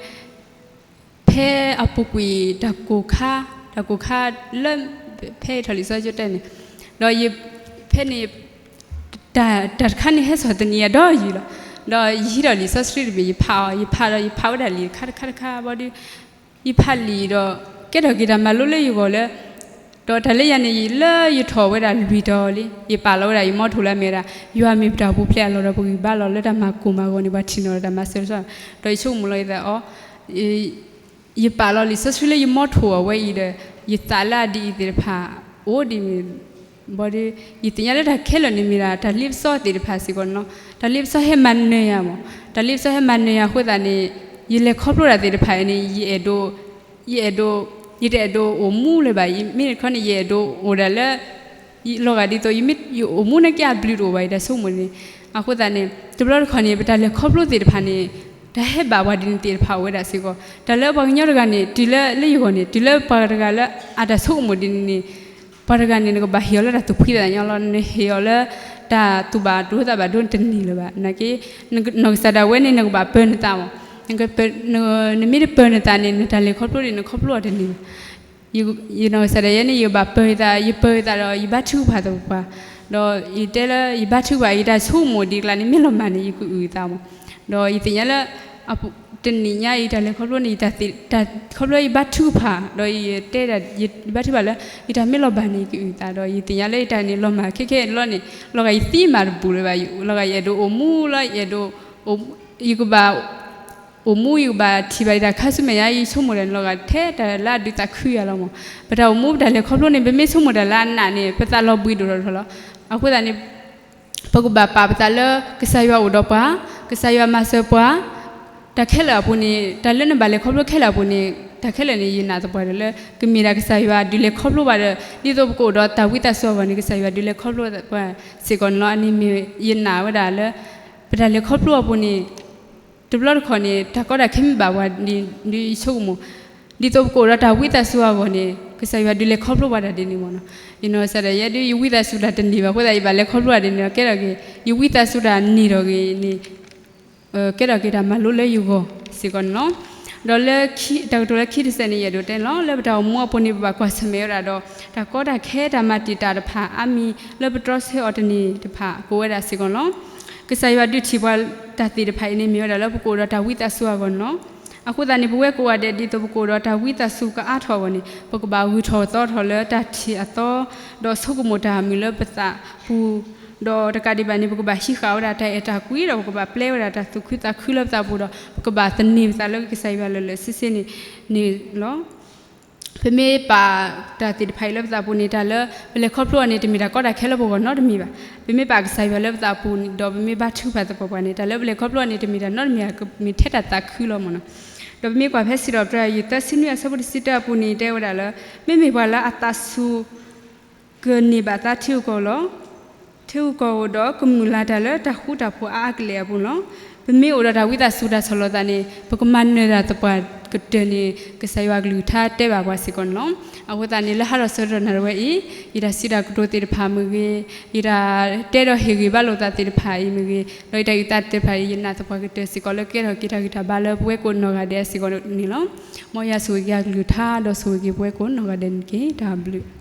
ဖဲအပူၤကွံာ်တၢ်ကိၢ်ခါ တၢ်ကိၢ်ခါလၢ ဖဲယထီၣ်လံာ်စီဆှံကၠိတၢန့ၣ် ဒီးယ ဖဲန့ၣ် တၢ် တၢ်တခါန့ၣ်ဟဲစိာ်သန့ၤယၤဒီးယံာ်လီၤ. ဒီးယဟံးထီၣ်လံာ်စီဆှံတဘ့ၣ် ယဖးအီၤ ယဖးဒီးယဖးဝဲဒၣ်လံာ်တခါတခါတခါဘၣ်ဒီး ယဖးလံာ်ဒီး ကဲထီၣ်က့ၤတၢ်မၤလိလၢယဂီၢ်လၢ ဒီးတၢ်လၢယၤန့ၣ် ယလၢယထီၣ်ဝဲဒၣ်လွံၢ်တီၤလံ ယပာ်လီၤဝဲဒၣ်ယမီထိၣ်လၢအမ့ၢ်ဝဲဒၣ် ယွၤမ့ၢ်ပတၢ်အိၣ်ဖျဲၣ်အလီၢ်ဒီးပဂံၢ်ဘါလီၤ လၢတၢ်မၤကိၢ်မၤဂီၤန့ၣ် ပှၤထံၣ်န့ၢ်ဒီးတၢ်မၤစၢၤတဆီ ဒီးယဆိကမိၣ်လီၤယသးအီၤ ယပာ်လီၤလံာ်စီဆှံလၢယမီထိၣ်အဝဲအံၤဒီး ယသးလၢအဒ်အံၤသ့ၣ်တဖၣ် အိၣ်ဒ်န့ၣ် ဘၣ်ဒီး ယသ့ၣ်ညါလၢတၢ်ခဲလၢာ်န့ၣ်မ့ၢ်ဒၣ် တၢ်လ့ပစီသ့ၣ်တဖၣ်စ့ၢ်ကီးန့ၣ်လီၤ. တၢ်လ့ပစီဟဲမၤနၢၤယၤမး တၢ်လ့ပစီဟဲမၤနၢၤယၤအဃိသတးန့ၣ် ယလဲၤခီဖျိတၢ်သ့ၣ်တဖၣ်အံၤန့ၣ် ယအဲၣ်ဒိး ယအဲၣ်ဒိး ယတအဲၣ်ဒိးအိၣ်မူလၢၤဘၣ် မ့ၢ်တခီန့ၣ် ယအဲၣ်ဒိးအိၣ်ဒၣ်လၢ လီၤဂာ်ဒ်သိး ယမ့ၢ်ယအိၣ်မူနာ်က့အဘျုးတအိၣ်ဘၣ် ယတၢ်ဆိကမိၣ်န့ၣ် အဃိသတးန့ၣ် တဘျီတခီၣ်န့ၣ် ပတၢ်လဲၤခီဖျိသ့ၣ်တဖၣ်န့ၣ် တၢ်ဟဲဘၣ်ပှၤဒ်န့ၣ်သ့ၣ်တဖၣ်အိၣ်ဝဲဒၣ်စ့ၢ်ကီး, တၢ်လၢပှၤကညီတဂၤန့ၣ် တုၤလၢလၢယဂီၢ်န့ၣ် တုၤလၢပှၤတဂၤလၢအတၢ်ဆိကမိၣ်ဒ်န့ၣ်န့ၣ် ပှၤတဂၤန့ၣ် နကဘၣ်ဟ့ၣ်အီၤလၢတၢ်သူၣ်ဖှံသးညီလီၤ. နဟ့ၣ်အီၤလၢတၢ်သူၣ်ဘၣ်ဒိသးဘၣ်ဒိန့ၣ်တန့ၢ်လၢၤဘၣ်. နာ်က့ နီၢ်ကစၢ်ဒၣ်ဝဲန့ၣ် နကဘၣ်ပၢၤနသးမး, နမ့ၢ်တပၢၤနသးန့ၣ် နတၢ်လဲၤခီဖျိန့ၣ် နခီဖျိအီၤတန့ၢ်ဘၣ်. ယနီၢ်ကစၢ်ဒၣ်ယဲန့ၣ် ယဘၣ်ပၢၤယသး, ယပၢၤယသးဒီး ယဘါထုကဖၣ်သပှၢ်ပှၢ်, ဒီးယတဲလၢယဘါထုကဖၣ် ယတၢ်ဆိကမိၣ်ဒ်ကျါန့ၣ် မ့ၢ်လီၤမၢ်န့ၣ် ယကအုၣ်ယသးမး. ဒီးယသ့ၣ်ညါလၢ တနံၤညါအံၤ တၢ်လဲၤခီဖျိန့ၣ် ယတၢ် ခီဖျိယဘါထုကဖၣ် ဒီးယတဲဒၣ် ယဘါထုကဖၣ်လၢ ယတၢ်မ့ၢ်လီၤဘၣ်န့ၣ် ယကအုၣ်ယသး ဒီးယသ့ၣ်ညါလၢယတၢ်န့ၣ် လီၤမၢ်ခဲခဲလီၤန့ၣ် လီၤဂာ်ယသံမးတဘူးလၢၤဘၣ်, လီၤဂာ်ယအဲၣ်ဒိးအိၣ်မူလီၤ, ယအဲၣ်ဒိး ယကဘၣ် အိၣ်မူ ယကဘၣ်ထံၣ်ဘၣ်ယတၢ်ခါဆူမဲာ်ညါ ယဆိကမိၣ်တၢ်န့ၣ် လီၤဂာ်ထဲတၢ်လၢအဒုးသးခုယၤလီၤမး. ပတၢ်အိၣ်မူ ပတၢ်လဲၤခီဖျိန့ၣ် ပမ့ၢ်ဆိကမိၣ်တၢ်လၢအနးန့ၣ် ပသးလီၤဘှံးဒိၣ်ထီၣ်ထီၣ်လီၤ. အဃိသတးန့ၣ် ပကဘၣ်ပာ်ပသးလၢ ကစၢ်ယွၤအိၣ်ဒီးပှၤ, ကစၢ်ယွၤမၤစၢၤပှၤ, တၢ်ခဲလၢာ်အပူၤန့ၣ် တၢ်လၢနဘၣ်လဲၤခီဖျိခဲလၢာ်အပူၤန့ၣ် တၢ်ခဲလၢာ်န့ၣ် ယနာ်သပှၢ်ဒီးလၢ ကမ့ၢ်ဒၣ်ကစၢ်ယွၤဒုးလဲၤခီဖျိဘၣ်ဒီး ဒ်သိးပကအိၣ်ဒီးတၢ်ဝံသးစူၤအဂီၢ်န့ၣ် ကစၢ်ယွၤဒုးလဲၤခီဖျိပှၤစ့ၢ်ကီးန့ၣ်လီၤ. အန့ၣ်မ့ၢ်ယနာ်ဝဲဒၣ်လၢ ပတၢ်လဲၤခီဖျိအပူၤန့ၣ် တဘျီတခီၣ်န့ၣ် တၢ်ကီတၢ်ခဲမ့ၢ်ဘၣ်ပှၤဒ်ဆိကမိၣ်, ဒ်သိးပကအိၣ်ဒီးတၢ်ဝံသးစူၤအဂီၢ်န့ၣ် ကစၢ်ယွၤဒုးလဲၤခီဖျိပှၤတၢ်ဒ်န့ၣ်မးနီၤ. ယနီၢ်ကစၢ်ဒၣ်ယဲဒုး ယဝံသးစူၤတၢ်တန့ၢ်ဘၣ်အဃိသတး ယဘၣ်လဲၤခီဖျိတၢ်ဒ်န့ၣ်ဒီး ကဲထီၣ်က့ၤ ယဝံသးစူၤတၢ်န့ၢ်ထီၣ်က့ၤန့ၣ် ကဲထီၣ်က့ၤတၢ်မၤလိလၢယဂီၢ်စ့ၢ်ကီးန့ၣ်လီၤ. ဒီးလၢတၢ်ကတိၤလၢခံတစဲးန့ၣ် ယအဲၣ်ဒိးတဲန့ၣ်လီၤ. လၢပတၢ်အိၣ်မူအပူၤန့ၣ် ပဘၣ်ကွၢ်ဆၢၣ်မဲာ်ဝဲဒၣ်ဒီး တၢ်ကီတၢ်ခဲတၢ်မၤတံာ်တာ်တဖၣ် အါမံၤလၢပတြီဆၢအီၤတန့ၢ်တဖၣ် ကအိၣ်ဝဲဒၣ်စ့ၢ်ကီးန့ၣ်လီၤ. ကစၢ်ယွၤဒုးထံၣ်ပှၤတၢ်သ့ၣ်တဖၣ်အံၤန့ၣ် မ့ၢ်ဝဲဒၣ်လၢပကအိၣ်ဒီးတၢ်ဝံသးစူၤအဂီၢ်န့ၣ်လီၤ. အဃိသတးန့ၣ် ပဝဲကိးဂၤဒဲး ဒ်သိးပကအိၣ်ဒီးတၢ်ဝံသးစူၤကအါထီၣ်အဂီၢ်န့ၣ် ပကဘၣ်ဂုၢ်ထီၣ်သီထီၣ်လၢတၢ်ထံၣ်အသီ ဒီးဆိကမိၣ်တၢ်မုာ်လၢပသးပူၤ ဒီးတကးဒံးဘၣ်န့ၣ် ပကဘၣ်ဟံးဃာ်ဝဲဒၣ်တၢ်အဲၣ်တၢ်ကွံ ဒီးပကဘၣ်ပျဲဝဲဒၣ်တၢ်သူၣ်ခုသးခုလၢပသးပူၤဒီး ပကဘၣ်သန့ၤပသးလၢကစၢ်ယွၤလၢာ်လၢာ်ဆ့ဆ့န့ၣ်န့ၣ်လီၤ. ပမ့ၢ်ပာ်တၢ်သ့ၣ်တဖၣ်အံၤလၢပသးပူၤန့ၣ် တၢ်လၢပလဲၤခီဖျိအီၤန့ၣ် တမ့ၢ်တၢ်ကီတၢ်ခဲလၢပဂီၢ်နီတမံၤဘၣ်. ပမ့ၢ်ပာ်ကစၢ်ယွၤလၢပသးပူၤဒီး ပမ့ၢ်ဘါထုကဖၣ်သပှၢ်ပှၢ်န့ၣ် တၢ်လၢပလဲၤခီဖျိအီၤန့ၣ် တမ့ၢ်တၢ်နီတမံၤ ကမ့ၢ်ထဲတၢ်သးခုလီၤမးနီၤ. ဒီးပမ့ၢ်ကွၢ်ဖဲစံးထီၣ်ပတြၢၤ ယသၢဆံနွံအဆၢဖိတဆံတၢအပူၤန့ၣ် တဲဝဲဒၣ်လၢ မ့မ့ၢ်ပှၤလၢအသးစူၤ ကန့ၢ်ဘၣ်သါထံဂုၤကီၢ်ဂၤလီၤ. ထံဂုၤကီၢ်ဂၤဒီး ကမုာ်လၤတၢ်လၢတၢ်ဃူတၢ်ဖိးအါအါကလဲာ်အပူၤလီၤ. ပမ့ၢ်အိၣ်ဒီးတၢ်ဝံသးစူၤတၢ်ဆီၣ်လီၤသးန့ၣ် ပကမၤနၢၤတၢ်သပှၢ်ကတၢၢ်န့ၣ် ကစၢ်ယွၤကလုၢ်ကထါတဲဘၣ်ပှၤစ့ၢ်ကီးန့ၣ်လီၤ. အဃိသတးန့ၣ် လၢဟါဒီးဆၢကတီၢ်နၣ်ရံၣ်ဝဲအံၤ ယတၢ်စံးတၢ်ကတိၤသ့ၣ်တဖၣ်မ့ၢ်ဂ့ၤ, ယတၢ်တဲဒီးဟ့ၣ်ဂံၢ်ဘါလိာ်သးသ့ၣ်တဖၣ်အံၤမ့ၢ်ဂ့ၤ, ဒီးယတၢ်အုၣ်သးသ့ၣ်တဖၣ်အံၤ ယနာ်သပှၢ်ကတၢၢ်စ့ၢ်ကီးလၢကဲထီၣ်က့ၤတၢ်ဂံၢ်တၢ်ဘါလၢပဝဲကိးနီၢ်ဂၤဒဲးစ့ၢ်ကီးန့ၣ်လီၤ. မ်ယွၤဆိၣ်ဂ့ၤက့ၤအကလုၢ်ကထါ ဒီးဆိၣ်ဂ့ၤက့ၤပဝဲကိးနီၢ်ဂၤဒဲးန့ၣ်တက့ၢ်. တၢ်ဘျုး